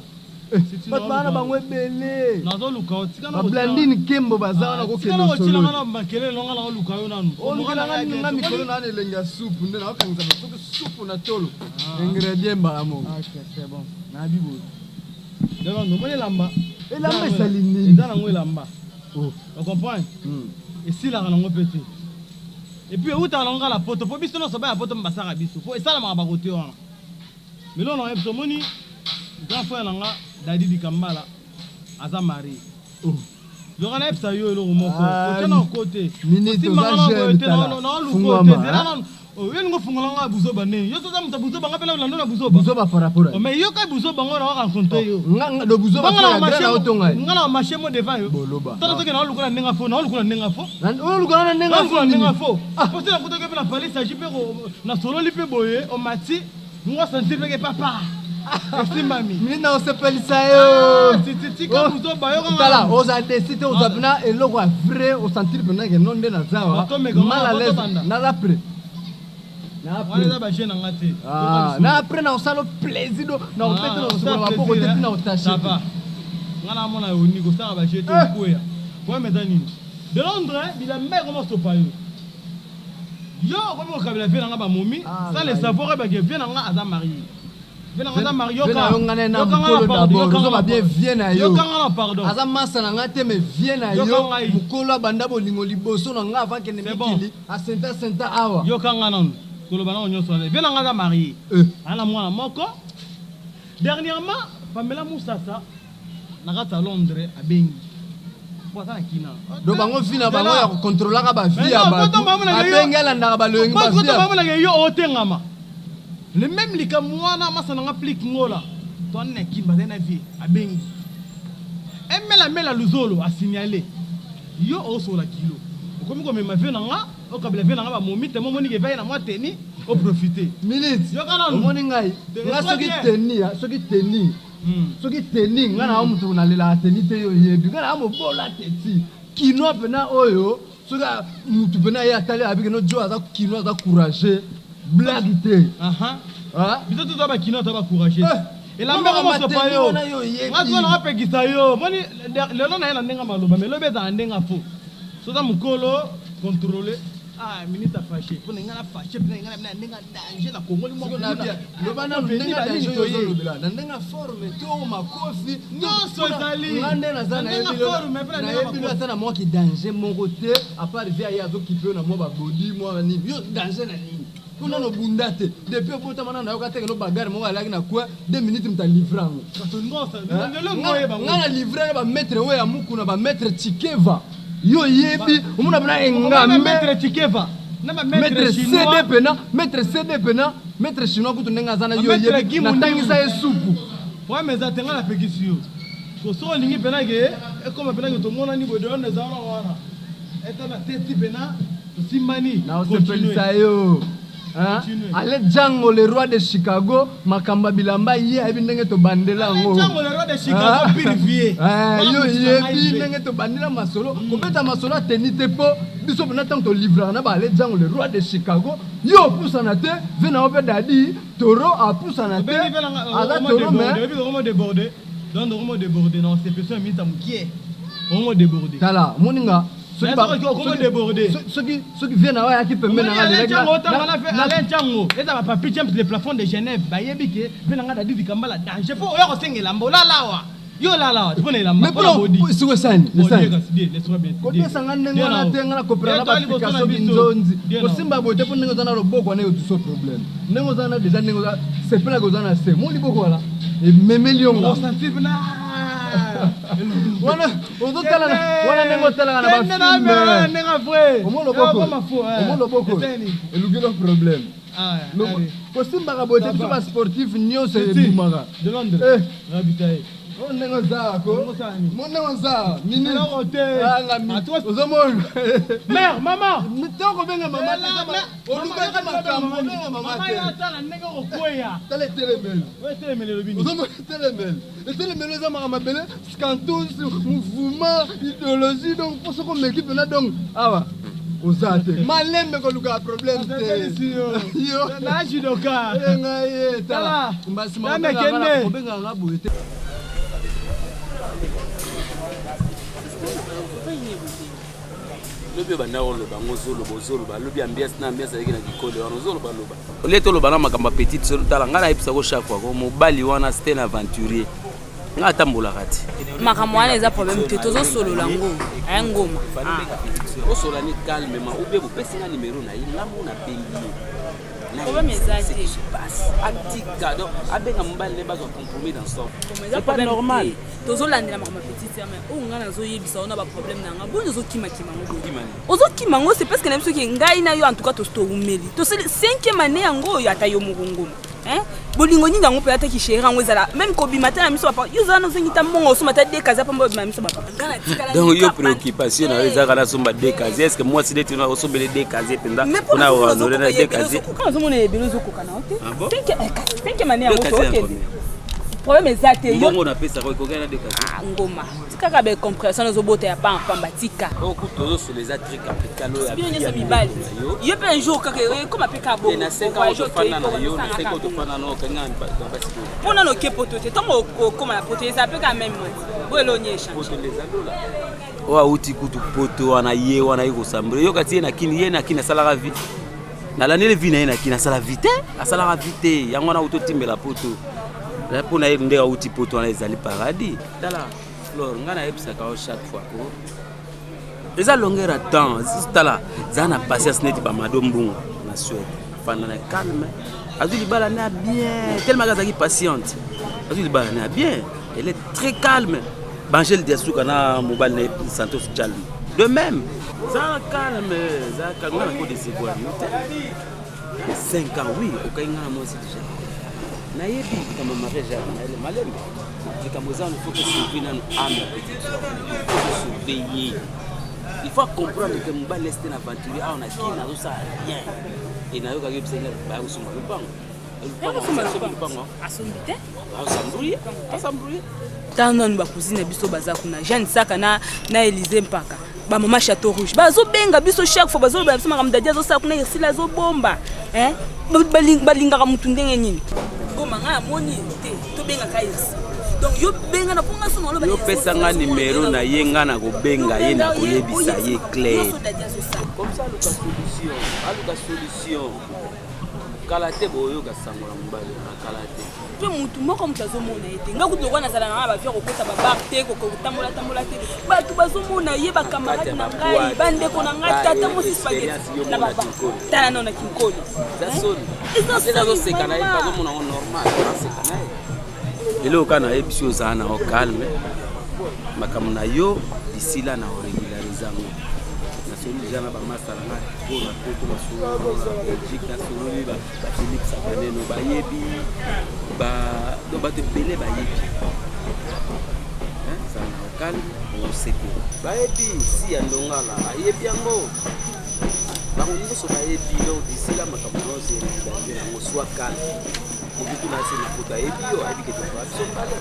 Si Bato baa na bango ebele. Nazoluka yo, tika na Ba Blandine Kembo baza wana Tika kokende na kotiela nga solo. na makelele nga na oluka yo nanu. Olukela nga nini nga mikolo na na elengi ya supu nde naokangisa bato soki supu na tolo. Ingrédient mbala moko. Ok, c'est bon. Nayebi boye. Lelo omoni elamba. Elamba esali nini? Eza nango elamba. O comprendre? Esilaka nango mpe te. Et puis eutaka nango kaka na poto mpo biso nyonso baya poto basaka biso mpo esalamaka bakote wana. Melo na biso omoni grand frère na nga Dadi Dikambala aza marié. Yoka nayebisa yo eloko moko. Ah, Otya na kote. minute, Osimba oza nga na jeune, boye te, tala. na oluka Fungwama, te. Zela hein? nanu. Oh, yo ningo fungola nga buzoba nini? Yo soza moto ya buzoba nga mpe nalando na buzoba. Buzoba par rapport à Oh, mais yo kai buzoba ngo na rencontre yo. Nga nga do buzoba Nga na ya grand marché na otonga ye. nga na marché mo devant yo. Boloba. Tala soki na oluka na ndenge fo, na oluka na ndenge fo. Oluka na ndenge Na oluka fo na nini? ndenge fo. Po se na kutaki mpe na palais s'agit mpe ko na sololi mpe boye omati ngo sentir mpe ke papa. Esimbami. Minute na osepelisa yo. Ah, titi tika buzoba yo kanga. Tala, oza desi te oza mpena eloko ya vrai osentir mpena ke no nde naza wa Batomeka ngo mal à na l'aise batobanda. naza prêt. Na Wana eza ba jeu na nga te. Ah, na après na osala plaisir do na obeta na osokola maboko te tina otache. Ça va. Nga na mona yo ni kosala ba jeu te okwea. Problème eza nini? De Londres, bilamba ekoma sopa yo. Yo okomi kokabela vie na nga bamomi sans le ngai. savoir oyebake vie na nga aza marié. Vie na nga aza marié. Vie na yo nga na ye na Yoka nga na mokolo pardon, d'abord yoka nga ozoba na bien pardon. vie na yo Yoka nga na pardon. aza masa na nga te mais vie na Yoka yo ngai. mokolo abanda bolingo liboso na nga avant kende C'est bon. mikili asenta senta awa Yoka nga nanu. Koloba nango nyonso wana. Vie na nga aza marié. Aza na mwana moko. Dernièrement, Pamela Musasa na kati ya Londres abengi. Po aza na kina. Do bango vi na bango ya kokontrolaka bavi ya bato abengi alandaka balongi bavi ya bamonaka yo otengama le même likambo wana masa nanga plike ngola toani na kimba azali na vie abengi emelamela luzolo asignale yo osola kilo okomi komema vie na nga okabela vie na nga bamomi te momoniki evai na mwa teni oprofite minute yoka nanu omoni ngai nga soki teni soki teni soki teni nga na motu nalelaka teni te yo oyebi nga na mobola teti kinois mpena oyo soki motu mpena ye atali abiki no jo aza kinois aza courageux blague te biso toza bakinois toza bacourageux elamba Mama mosopa mateni yo wana yo oyebi. nga sikoyo nakapekisa yo moni lelo na ye na ndenge ya maloba mais lobi ezala na ndenge ya fo soza mokolo contrôle ah ministre afâché mpo na ngai na fâché mpe na ngai na ndenge ya danger na kongoli moko loba nanu ndenge ya danger oyo ozolobela na ndenge ya forme to makofi Nyonso ezali. nga nde naza Na ndenge ya forme, mpe na ndenge ya nayebi makofi. aza na mwa kidanger moko te à part vie aye azokipe yo na mwa babodi mwa nini yo danger na nini. Mpo nano obunda te. Depuis obotama nano nayoka te keno bagarre moko alaki na coin 2 minutes moto alivre yango. Nga na livre na ba maître oyo ya mukuna ba maître Tshikeva. Yo oyebi omona pena engambe. Maître Tshikeva. Maître CD pena, maître CD pena, maître chinois kutu ndenge aza na yo oyebi natangisa ye supu. Problème eza te nga napekisi yo. Soki olingi pena ke ekoma pena ke tomonani boye de wana eza wana. Eta na teti pena tosimbani. Naosepelisa yo. Hein? Ale Django le roi de Chicago, makambo ya bilamba ye ayebi ndenge tobandela yango. Django le roi de Chicago pire vie. Eh, yo yebi ndenge tobandela masolo, kobeta masolo ya teni te po biso pena ntango tolivraka na ba Ale Django le roi de Chicago, yo opusana te, ve na yo mpe Dadi Toro apusana te, aza toro mais okomo débordé donc okomo débordé na osepesi ya minute ya mokie okomo débordé. Tala, omoni nga soki ba okomo débordé soki soki vie na yo ayaki pembeni na nga Alain Django otanga na fe Alain Django eza ba papi James le plafond de Genève bayebi ke pe na nga Dadi Dikambala danger po oya kosenga elamba olala awa yo olala awa mpo na elamba mpo na bodi siko esani kopesa nga ndenge wana te nga na kopela na bapikaso binzonzi kosimba boye te mpo ndenge oza na loboko wana eyotuso problème ndenge oza na deja ndenge oza sepelaka oza na se mo liboko wana ememeli yo nga wana ozotala wana ndenge otalaka na bafilme omo loboko omo loboko eluki no problème kosimbaka boye te biso basportif nyonso ebimaka o ndenge oza ko mo ndenge oza minute ozomona mère mama tokobenga mama olukaki makambo obenga mama te tala ndenge okokweya tala etelemelo etelemelo elobi ozomona etelemelo etelemelo eza makambo mabele scantus mouvement idéologie donc mpo soki omeki mpena donc awa oza te malembe kolukaka problème te yo na judoka ngai ye tala mbasima kobengaka nga boye te. Lobi obanda koloba yango ozoloba ozoloba lobi ambiance na ambiance azalaki na kikole wana ozoloba loba olie toloba na makambo ya petite solo tala ngai nayebisa ko chaque fois ko mobali wana c'était un aventurier ngai atambolaka te. Makambo wana eza problème te tozosolola yango aya ngoma. Osola ni calmement ou bien bopesi nga numero na ye nga mo nabengi ye. Problème eza te. Atika donc abenga mobali ne bazwa compromis d'ensemble. C'est pas normal. Tozolandela makambo ya petite sœur mais oyo ngai nazoyebisa yo na baproblème na nga boni ozokimakima yango boye ozokima yango c'est parce que na biso ke ngai na yo en tout cas toumeli tosali cinquième année yango oyo ata yo moko ngoma Hein? Bolingo nini yango mpe ata kishere yango ezala meme kobima te na miso papa yo ozala nozangi ta mbongo osomba ta de kaza pamba obima miso papa donc yo préoccupation na yo ezalaka nasomba de casier est ce que mwasi neti osombele de casier mpenza mpona honore na de casier ozomona ebele ozokoka na yo te cinquième année yango tokende problème eza te mbongo napesaka ekokaki na de casier ngoma tikaka ba compréhension nazobota ya pamba pamba tika oyo kutu tozosola eza très capital oyo bino nyonso mibali yo mpe un jour kaka ekoma mpe kaka bongo na 5 ans tofanda na yo na 5 ans tofanda na okangi na basi boye mpo nano oke poto te ntango okoma na poto eza mpe kaka meme moti boye eloni échange oyo awuti kutu poto wana ye wana ye kosambela yoka ti ye na kini ye na kini asalaka vie nalandeli vie na ye na kini asala vie te asalaka vie te yango wana auti otimbela poto mpo na ye ndenge awuti poto wana ezali paradis tala flore ngai nayebisaka yo chaque fois ko eza longueur ya temps tala zala na patience neti bamado mbunga na suède afanda na calme azwi libala na bien tellement azalaki patiente azwi libala na bien elle est très calme bangele diasuka na mobali na ye santos jalmi de même zala calme zala calme ngai nako décevoir yo te 5 ans oui okai ngai na mwasi déjà nayebi likambo mariage ya malembe likambo eza wana faut tosauve nanu ame ya petite sœur faut tosauve ye il faut comprendre que mobali este na aventurier awa na kini azosala rien e nayokaki yebisa ngai baya kosomba lopango lopango asombi te asambrouye asambrouye tala nanu bacousine na biso baza kuna jeanne saka na, na élysée mpaka bamama chateau rouge bazobenga biso chaque fois bazoloba biso makambo dadi azosala kuna irsile azobomba balingaka motu ndenge nini goma ngai amoni te tobengaka irsi Donc yo benga na mpo nga so naloba Yo pesa nga numero na ye nga na kobenga ye na koyebisa ye clair. Comme ça aluka solution, aluka solution. Kala te boyoka sango na mobali wana kala te. Mpe mutu moko moto azomona ye te. Nga kutu lokola nazala na nga bavie kokota babar te, kotambola tambola te. Bato bazomona ye bakamarade na ngai, bandeko na ngai, tata mosi spaghetti na baba. Tala nao na kinkoli. Eza soni. Eza azoseka na ye, bazomona ngo normal, aseka na ye. Eloko kaka nayebisi yo ozala na yo calme makambo na yo d'ici là na oregularize yango nasololi deja na bamasta na nga po na poto nasololi na belgique nasololi bafélix akaneno bayebi donc bato ebele bayebi zala na yo calme osepela bayebi si ya ndongala ayebi yango bango nyonso bayebi donc d'ici là makambo na yo oseregularize yango soit calme Mobutu na se na poto ayebi yo ayebi ke tozwa biso mbale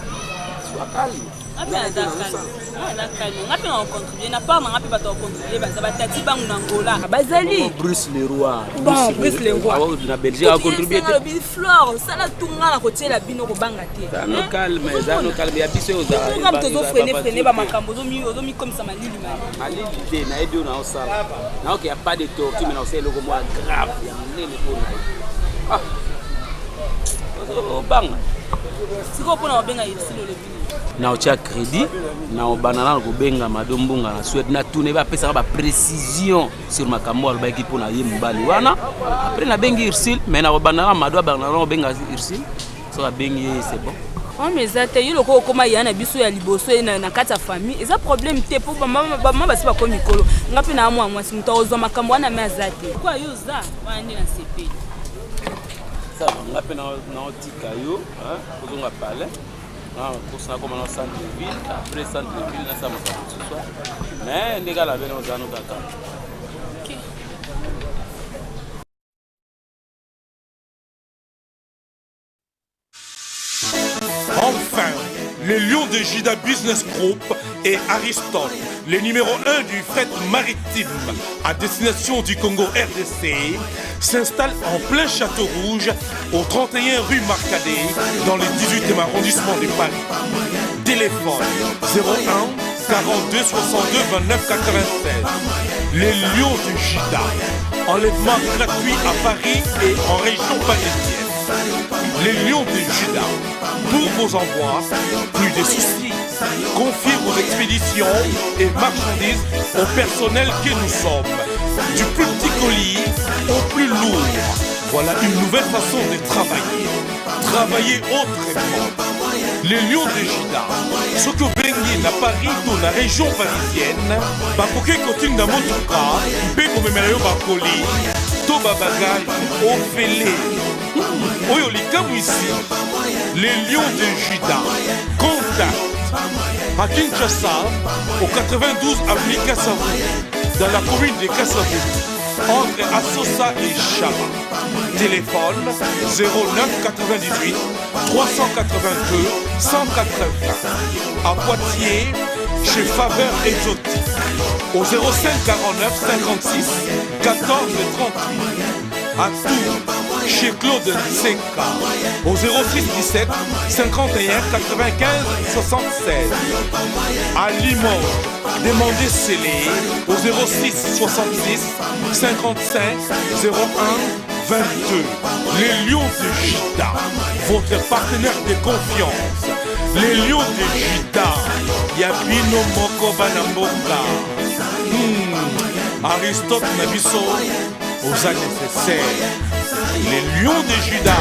sois calme. Nga mpe naza calme. Nga naza calme. Nga mpe na contribuer na part na nga mpe bato ya contribuer baza batati bangu na Angola. Bazali. Bruce Leroy. Bon, Bruce Leroy. Awa na Belgique a contribuer te. Alobi Flore, sala tout nga na kotiela bino kobanga te. Eza no calme, eza no calme ya biso oza. Nga moto ozo freiner freiner ba makambo ozo ozo mikomisa malili malili. Malili te, nayebi oyo naosala. Naoke ya pas de tortue mais naosala eloko mwa grave ya monene mpo na ye. Ah. Obanga. Sikoyo mpo na kobenga Ursule olobi na otya crédit na obanda nano kobenga mado mbunga na suède natuna ye bapesaka baprécision sur makambo alobaki mpo na ye mobali wana après nabengi ursule mais nakobanda na mado abanda na kobenga ursule soki abengi ye c'est bon Problème eza te yo lokola okoma ya na biso ya liboso ye na kati ya famille eza problème te mpo bamama basi bakomi mikolo nga mpe naa mwa mwasi moto akozwa makambo wana me aza te kwa yo oza wana nde nasepeli nga mpe naotika yo ozonga palais posa nakoma na centre ville après centre ville nasala makambo mosusu mais ndenge alabe na oza no kaka Enfin, le lion de Judas Business Group et Aristote, le numéro 1 du fret maritime à destination du Congo RDC, s'installe en plein Château Rouge au 31 rue Marcadet dans le 18e arrondissement de Paris. Téléphone 01 42 62 29 96. Les Lions du Judas. Enlèvement gratuit à Paris et en région parisienne. Les Lions du Judas. Pour vos envois, plus de soucis. Confiez vos expéditions et marchandises au personnel que nous sommes. Du plus petit colis au plus lourd. Voilà une nouvelle façon de travailler. Travailler autrement. Les Lions de Judas. soki obengi na paris to na région parisienne bakoki kotinda motuka mpe komemela yo bakoli to babagage ofele oyo likamwisi les lions de judas contact à kinshasa au 92 avenue kasavu dans la commune de kasavu entre Assosa et Chama. Téléphone 09 98 382 180. À Poitiers, chez Faveur Exotique. Au 05 49 56 14 38. À Tours, chez Claude Nseka. Au 06 17 51 95 76. À Limoges, demandez scellé au 06 66 55 01 22. Les Lions de Judas, votre partenaire de confiance. Les Lions de Judas, Yabino Moko Banamboka. Hmm, Aristote Nabiso, aux nécessaires. Les Lions de Judas.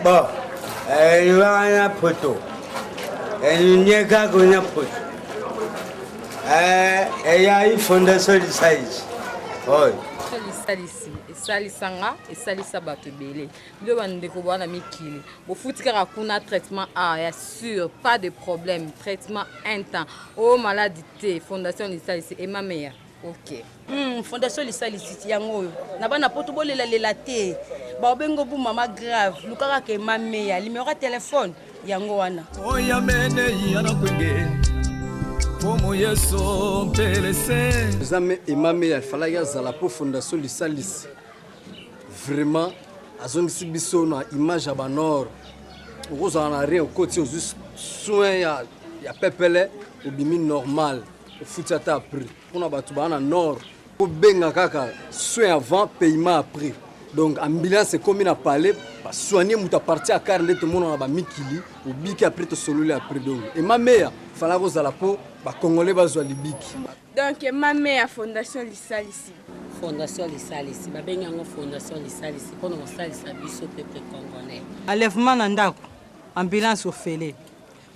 Bon, eh, na poto. Enyeka na poto. Eh, eya fondation lisalisi. Oyo. lisalisi esalisa nga esalisa bato ebele bino bandeko boa na mikili bofuti kaka kuna traitement a ya sur pas de problème traitement un temps o oh, maladi te fondation lisalisi emameya ok Mm, fondation lisalisi yango oyo na bana poto bolelalela te. Baobengo bu mama grave, lukaka ke mameya, numéro ya téléphone yango wana. Oyamene yana kwenge Pomo yeso mpelese eza me emame ya falaki azala mpo fondation lisalisi vraiment azongisi biso na image ya banord okozala na rien okoti ozwi soin ya, ya pepele obimi normal ofuti ata après mpona bato baa na nord obenga kaka soin avant paiement après donc ambulance ekomi na palais basoigne moto aparti ya kare nde tomona na bamikili obiki après tosololi après donc emameya fala kozala mpo bacongolais bazwa libiki Donc emameya fondation lisalisi. Fondation lisalisi babengi yango fondation lisalisi mpo na kosalisa biso peuple congolais. Enlèvement na ndako, ambulance ofele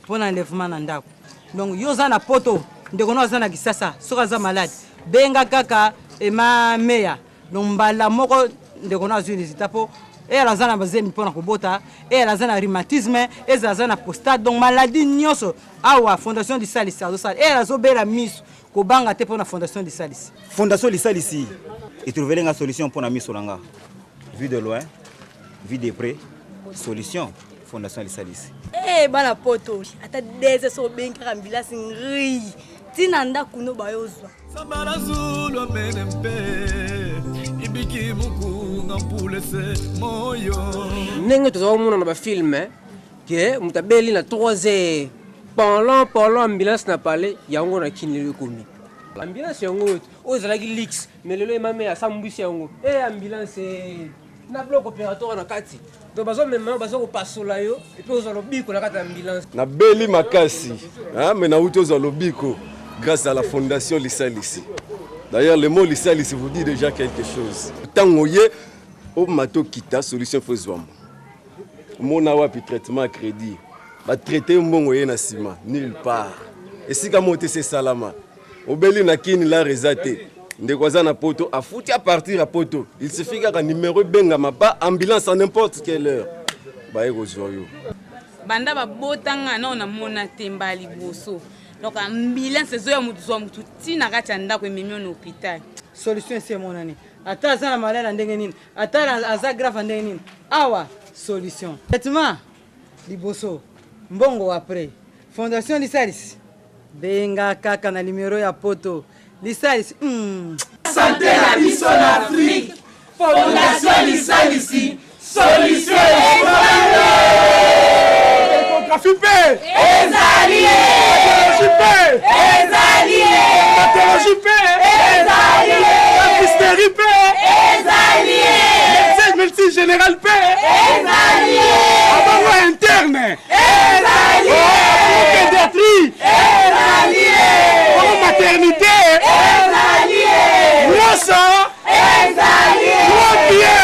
mpo na enlèvement na ndako. Donc yo oza na poto, ndeko no aza na Kisasa, soki aza malade benga kaka Emma Meya. Donc mbala moko ndeko no azwi résultat mpo eyala aza na bazemi mpo na kobota, eyala aza na rhumatisme, ezala aza na prostate, donc maladie nyonso awa fondation lisalisi azosala, eyala azobela miso, kobanga te mpo na fondation lisalisi. Fondation lisalisi etrouvele nga solution mpo na miso na nga, vue de loin, vue de près, solution fondation lisalisi. Eh bana poto ata deze so obengi kaka ambulance ngrii ntina ndako no bayozwa Sambala zulu amene mpe ibiki mukunga mpulese moyo ndenge tozala komona na bafilme ke moto abeli na 3 heures pendant pendant ambulance na palais yango na kini lelo ekomi ambulance yango oyo oyo ezalaki lix mais lelo emame asambwisi yango e ambulance eh, na bloc opératoire na kati donc bazomema yo baza kopasola yo epuis ozwa lobiko na kati ya ambulance nabeli makasi hein, mais nauti ozwa lobiko grâce à la fondation lisalisi d'ailleurs le mot lisalisi vous dit déjà quelque chose ntango ye omata okita solution fo ezwama omona wapi traitement ya crédit batraite mbongo ye na nsima nulle part esika moko te se esalama obeli na kini lar eza te ndeko aza na poto afuti a partir ya poto il suffit kaka numero ebengama ba ambulance à n'importe quelle heure baye kozwa yo banda babota nga nao namona te mbala liboso donc ambulance ezoya motu zwa motu ti na kati ya ndako ememi yo na hôpital solution esi emonani ata aza na malade ya ndenge nini ata aza grave ya ndenge nini awa solution traitement liboso mbongo après fondation lisalisi benga kaka na numero ya poto lisalisi mm. Sante na biso na Afrique, Fondation Lisalisi, solution Échographie mpe ezali, pathologie mpe ezali, pathologie mpe ezali, baptisterie mpe ezali, médecin médecine générale mpe ezali, abongo interne ezali, abongo pédiatrie ezali, abongo maternité ezali, nyonso ezali, trop bien.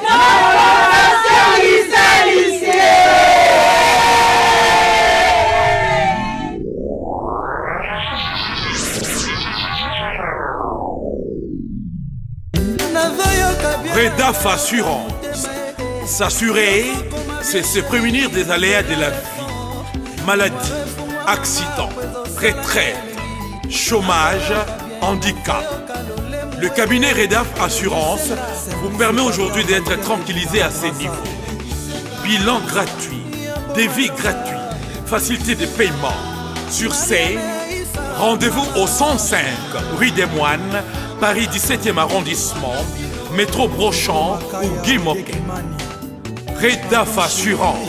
Fondation Lisalisi. Redaf Assurance. S'assurer, c'est se prémunir des aléas de la vie. Maladie, accident, retraite, chômage, handicap. Le cabinet Redaf Assurance vous permet aujourd'hui d'être tranquillisé à ces niveaux. Bilan gratuit, devis gratuit, facilité de paiement. Sur ces, rendez-vous au 105 rue des Moines, Paris 17e arrondissement, métro Brochant ou Guy Moquet. Redaf Assurance.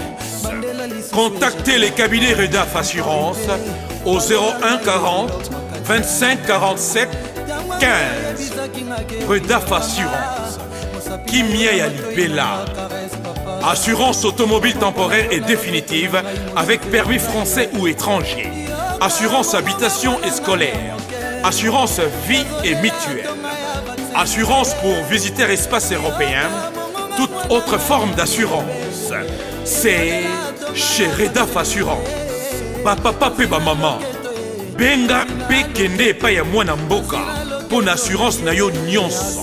Contactez les cabinets Redaf Assurance au 01 40 25 47 15. Redaf Assurance. Kimia ya Libela. Assurance automobile temporaire et définitive avec permis français ou étranger. Assurance habitation et scolaire. Assurance vie et mutuelle. Assurance pour visiter espace européen. Toute autre forme d'assurance. C'est chez Redaf Assurance. Bapapa pe bamama. Benga pe kende epai ya mwana mboka mpo na assurance na yo nyonso.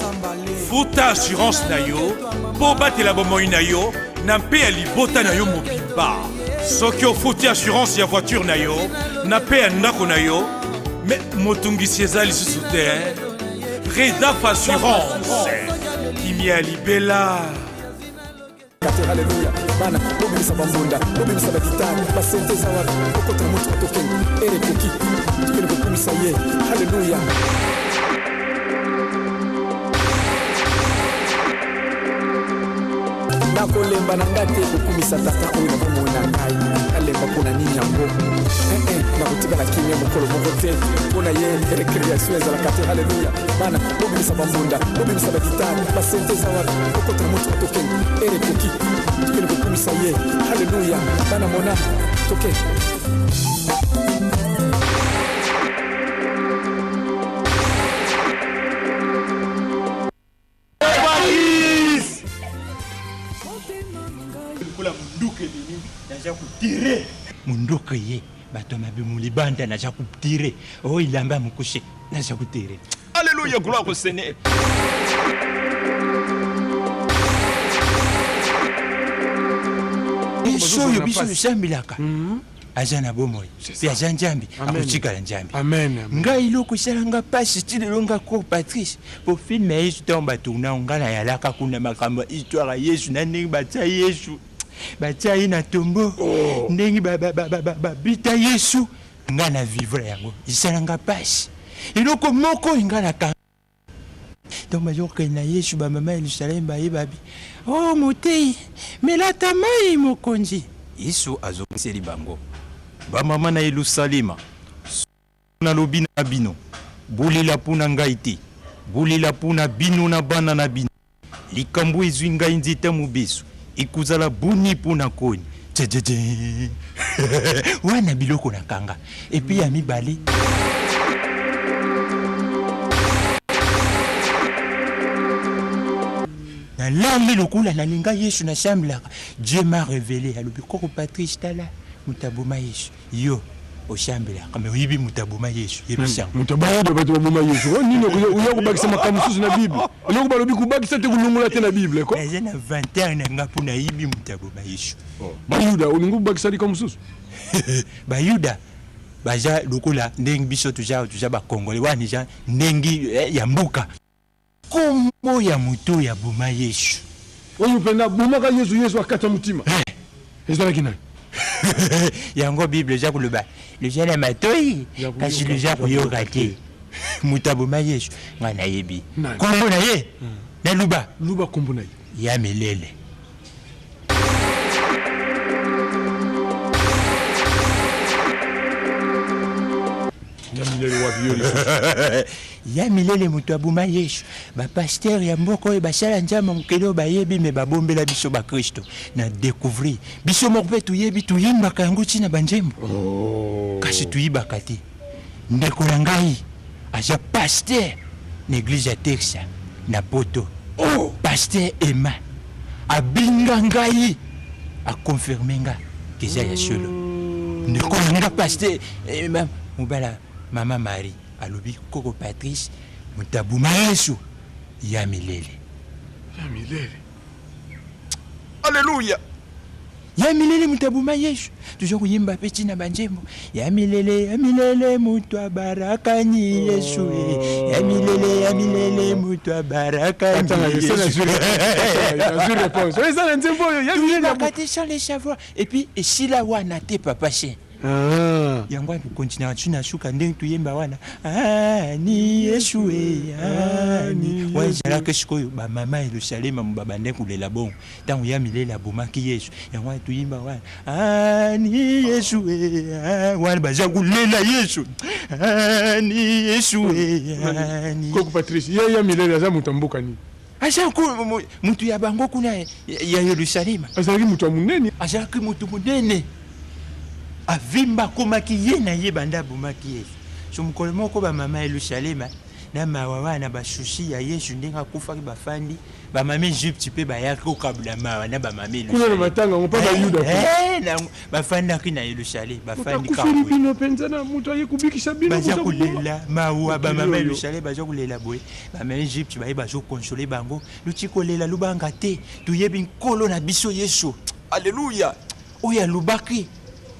Futa assurance na yo mpo obatela bomoi na yo na mpe ya libota na yo mobimba. Soki ofuti assurance ya voiture na yo na mpe ya ndako na yo, me motungisi eza lisusu te. Redaf Assurance, kimia ya libela. ezalaka te. Haleluya bana, bobimisa bambunda, bobimisa bagitare, basente eza wapi? Okota na motuka tokende, ere ekoki, tokende kokumisa ye. Haleluya. Nakolemba na ngai te kokumisa tata oyo na bomoi na ngai. Nalemba mpo na nini yango? Eh, eh, nakotikala kimia mokolo moko te mpo na ye. Recreation ezalaka te. Haleluya bana, bobimisa bambunda, bobimisa bagitare, basente eza wapi? Okota na motuka tokende, ere ekoki, tokende kokumisa ye. Haleluya bana, mona toke. Lokola munduka ebimi naza kotire munduka ye bato ya mabe libanda naza kotire oyo elamba ya mokuse naza kotire. Alléluia, gloire au Seigneur. Biso oyo biso tosambelaka aza na bomoi mpe aza Nzambe, akotikala Nzambe. Ngai eloko esala nga mpasi ti lelo, nga cour Patrice, po filme ya Yesu ntango batourna yango, ngai nayalaka kuna. Makambo ya histoire ya Yesu na ndenge batia Yesu, batia ye na tombo, ndenge babita Yesu, ngai na vivre yango, esala nga mpasi. Eloko moko ngai nakanga, ntango bazokende na Yesu, bamama ya Yerusaleme bayebabi: "O moteyi, melata mai mokonzi." Yesu azongiseli bango: Bamama na Yelusalema, solo nalobi na bino, bolela mpo na ngai te, bolela mpo na bino na bana na bino. Likambo ezwi ngai nzete ya mobesu, ekozala boni mpo na koni? Jejeje! Wana biloko nakanga. Epi ya mibale. Nalali lokola nalinga Yesu, nasambelaka. Dieu m'a revele, alobi: "Koko Patrice, tala moto aboma Yesu." Yo osambelaka me oyebi moto aboma Yesu? Yebisa. Moto abayeba bato baboma Yesu o nini? Oya kobakisa makambo mosusu na Bible. Eloko balobi kobakisa te, kolongola te na Bible ko. Naza na 20 na nga mpo nayebi moto aboma Yesu. Bayuda, olingi kobakisa likambo mosusu? Bayuda baza lokola ndenge biso toza, toza bakongole wana, eza ndenge ya mboka. Kombo ya moto oyo aboma Yesu. Oyo mpenza abomaka Yesu, Yesu akata motima, ezalaki nani? Yango Bible eza koloba loza na matoi kasi loza koyoka te. Moto aboma Yesu, ngai nayebi kombo na ye. Naluba luba kombo na ye. Ya milele. Ya milele wapi yo lisusu? Ya milele moto aboma Yesu. Bapastere ya mboka oyo basala Nzambe mokili oyo bayebi, me babombela biso bakristo na découvrir. Biso moko mpe toyebi, toyembaka yango ntina banzembo, kasi toyibaka te. Ndeko na ngai aza pasteur na eglise ya Texas na poto. Oh, pasteur Emma abinga ngai, aconfirme nga eza ya solo. Ndeko na nga pasteur Emma, mobala mama Marie, alobi: "Koko Patrice, moto aboma Yesu ya milele." Ya milele. Alleluia. Ya milele moto aboma Yesu. Toza koyemba mpe ntina banzembo ya milele, ya milele moto abarakani Yesu e. Ya milele, ya milele moto abarakani. Nazwi réponse. Oyo eza na nzembo oyo ya milele. Tuyebaka te sans le savoir. Et puis esila wana te, papa chien. Yango wana tokontinaka ti na suka ndenge toyemba wana ani Yesu e ani. Wana ezalaki sikoyo bamama Yerusalema babandaki kolela bongo ntango ya milele abomaki Yesu. Yango wana toyemba wana ani Yesu e, wana baza kolela Yesu ani Yesu e ani. Koko Patrice, ye ya milele aza moto ya mboka nini? Aza moto ya bango kuna ya Yerusalema. Azalaki moto ya monene. Azalaki moto monene, avimba, akomaki ye na ye banda abomaki Yesu. So mokolo moko bamama Yerusalema na mawa wana, basusi ya Yesu ndenge akufaki, bafandi. Bamama Egypte mpe bayaki kokabula mawa na bamama. Kuna na matanga yango mpa Bayuda. Bafandaki na Yerusaleme, bafandi. Akufeli bino mpenza na moto aye kobikisa bino. Baza kolela mawa, bamama Yerusaleme baza kolela boye, bamama Egypte baye bazokonsole bango: "Luti kolela, lubanga te, toyebi Nkolo na biso Yesu, alleluya, oyo alobaki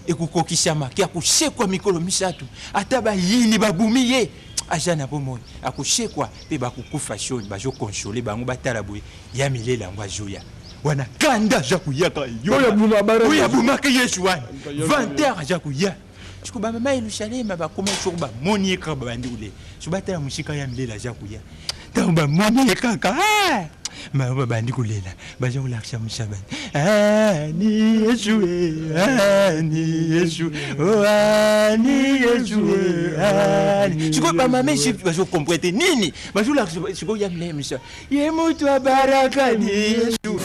ekokokisama ke akosekwa mikolo misato. Ata bayini babumi ye, aza na bomoi, akosekwa mpe bakokufa soni." Bazokonsole bango, batala boye, ya milele yango azoya. Wana kanda aza koyaka oyo abomaka Yesu wana 20 heures aza koya. Siko bamama Yerusalema bakoma soko bamoni ye kaka babandi kolela. So batala mosika ya milela aza koya. Ntango bamoni ye kaka ah! Bango babandi kolela, baza kolakisa mosabani. Ani Yesu e, ani Yesu, oh ani Yesu e, ani. Sikoyo bamama Egypte bazo comprendre te nini, bazolakisa sikoyo ya milela mosabani. Ye moto abarakani Yesu.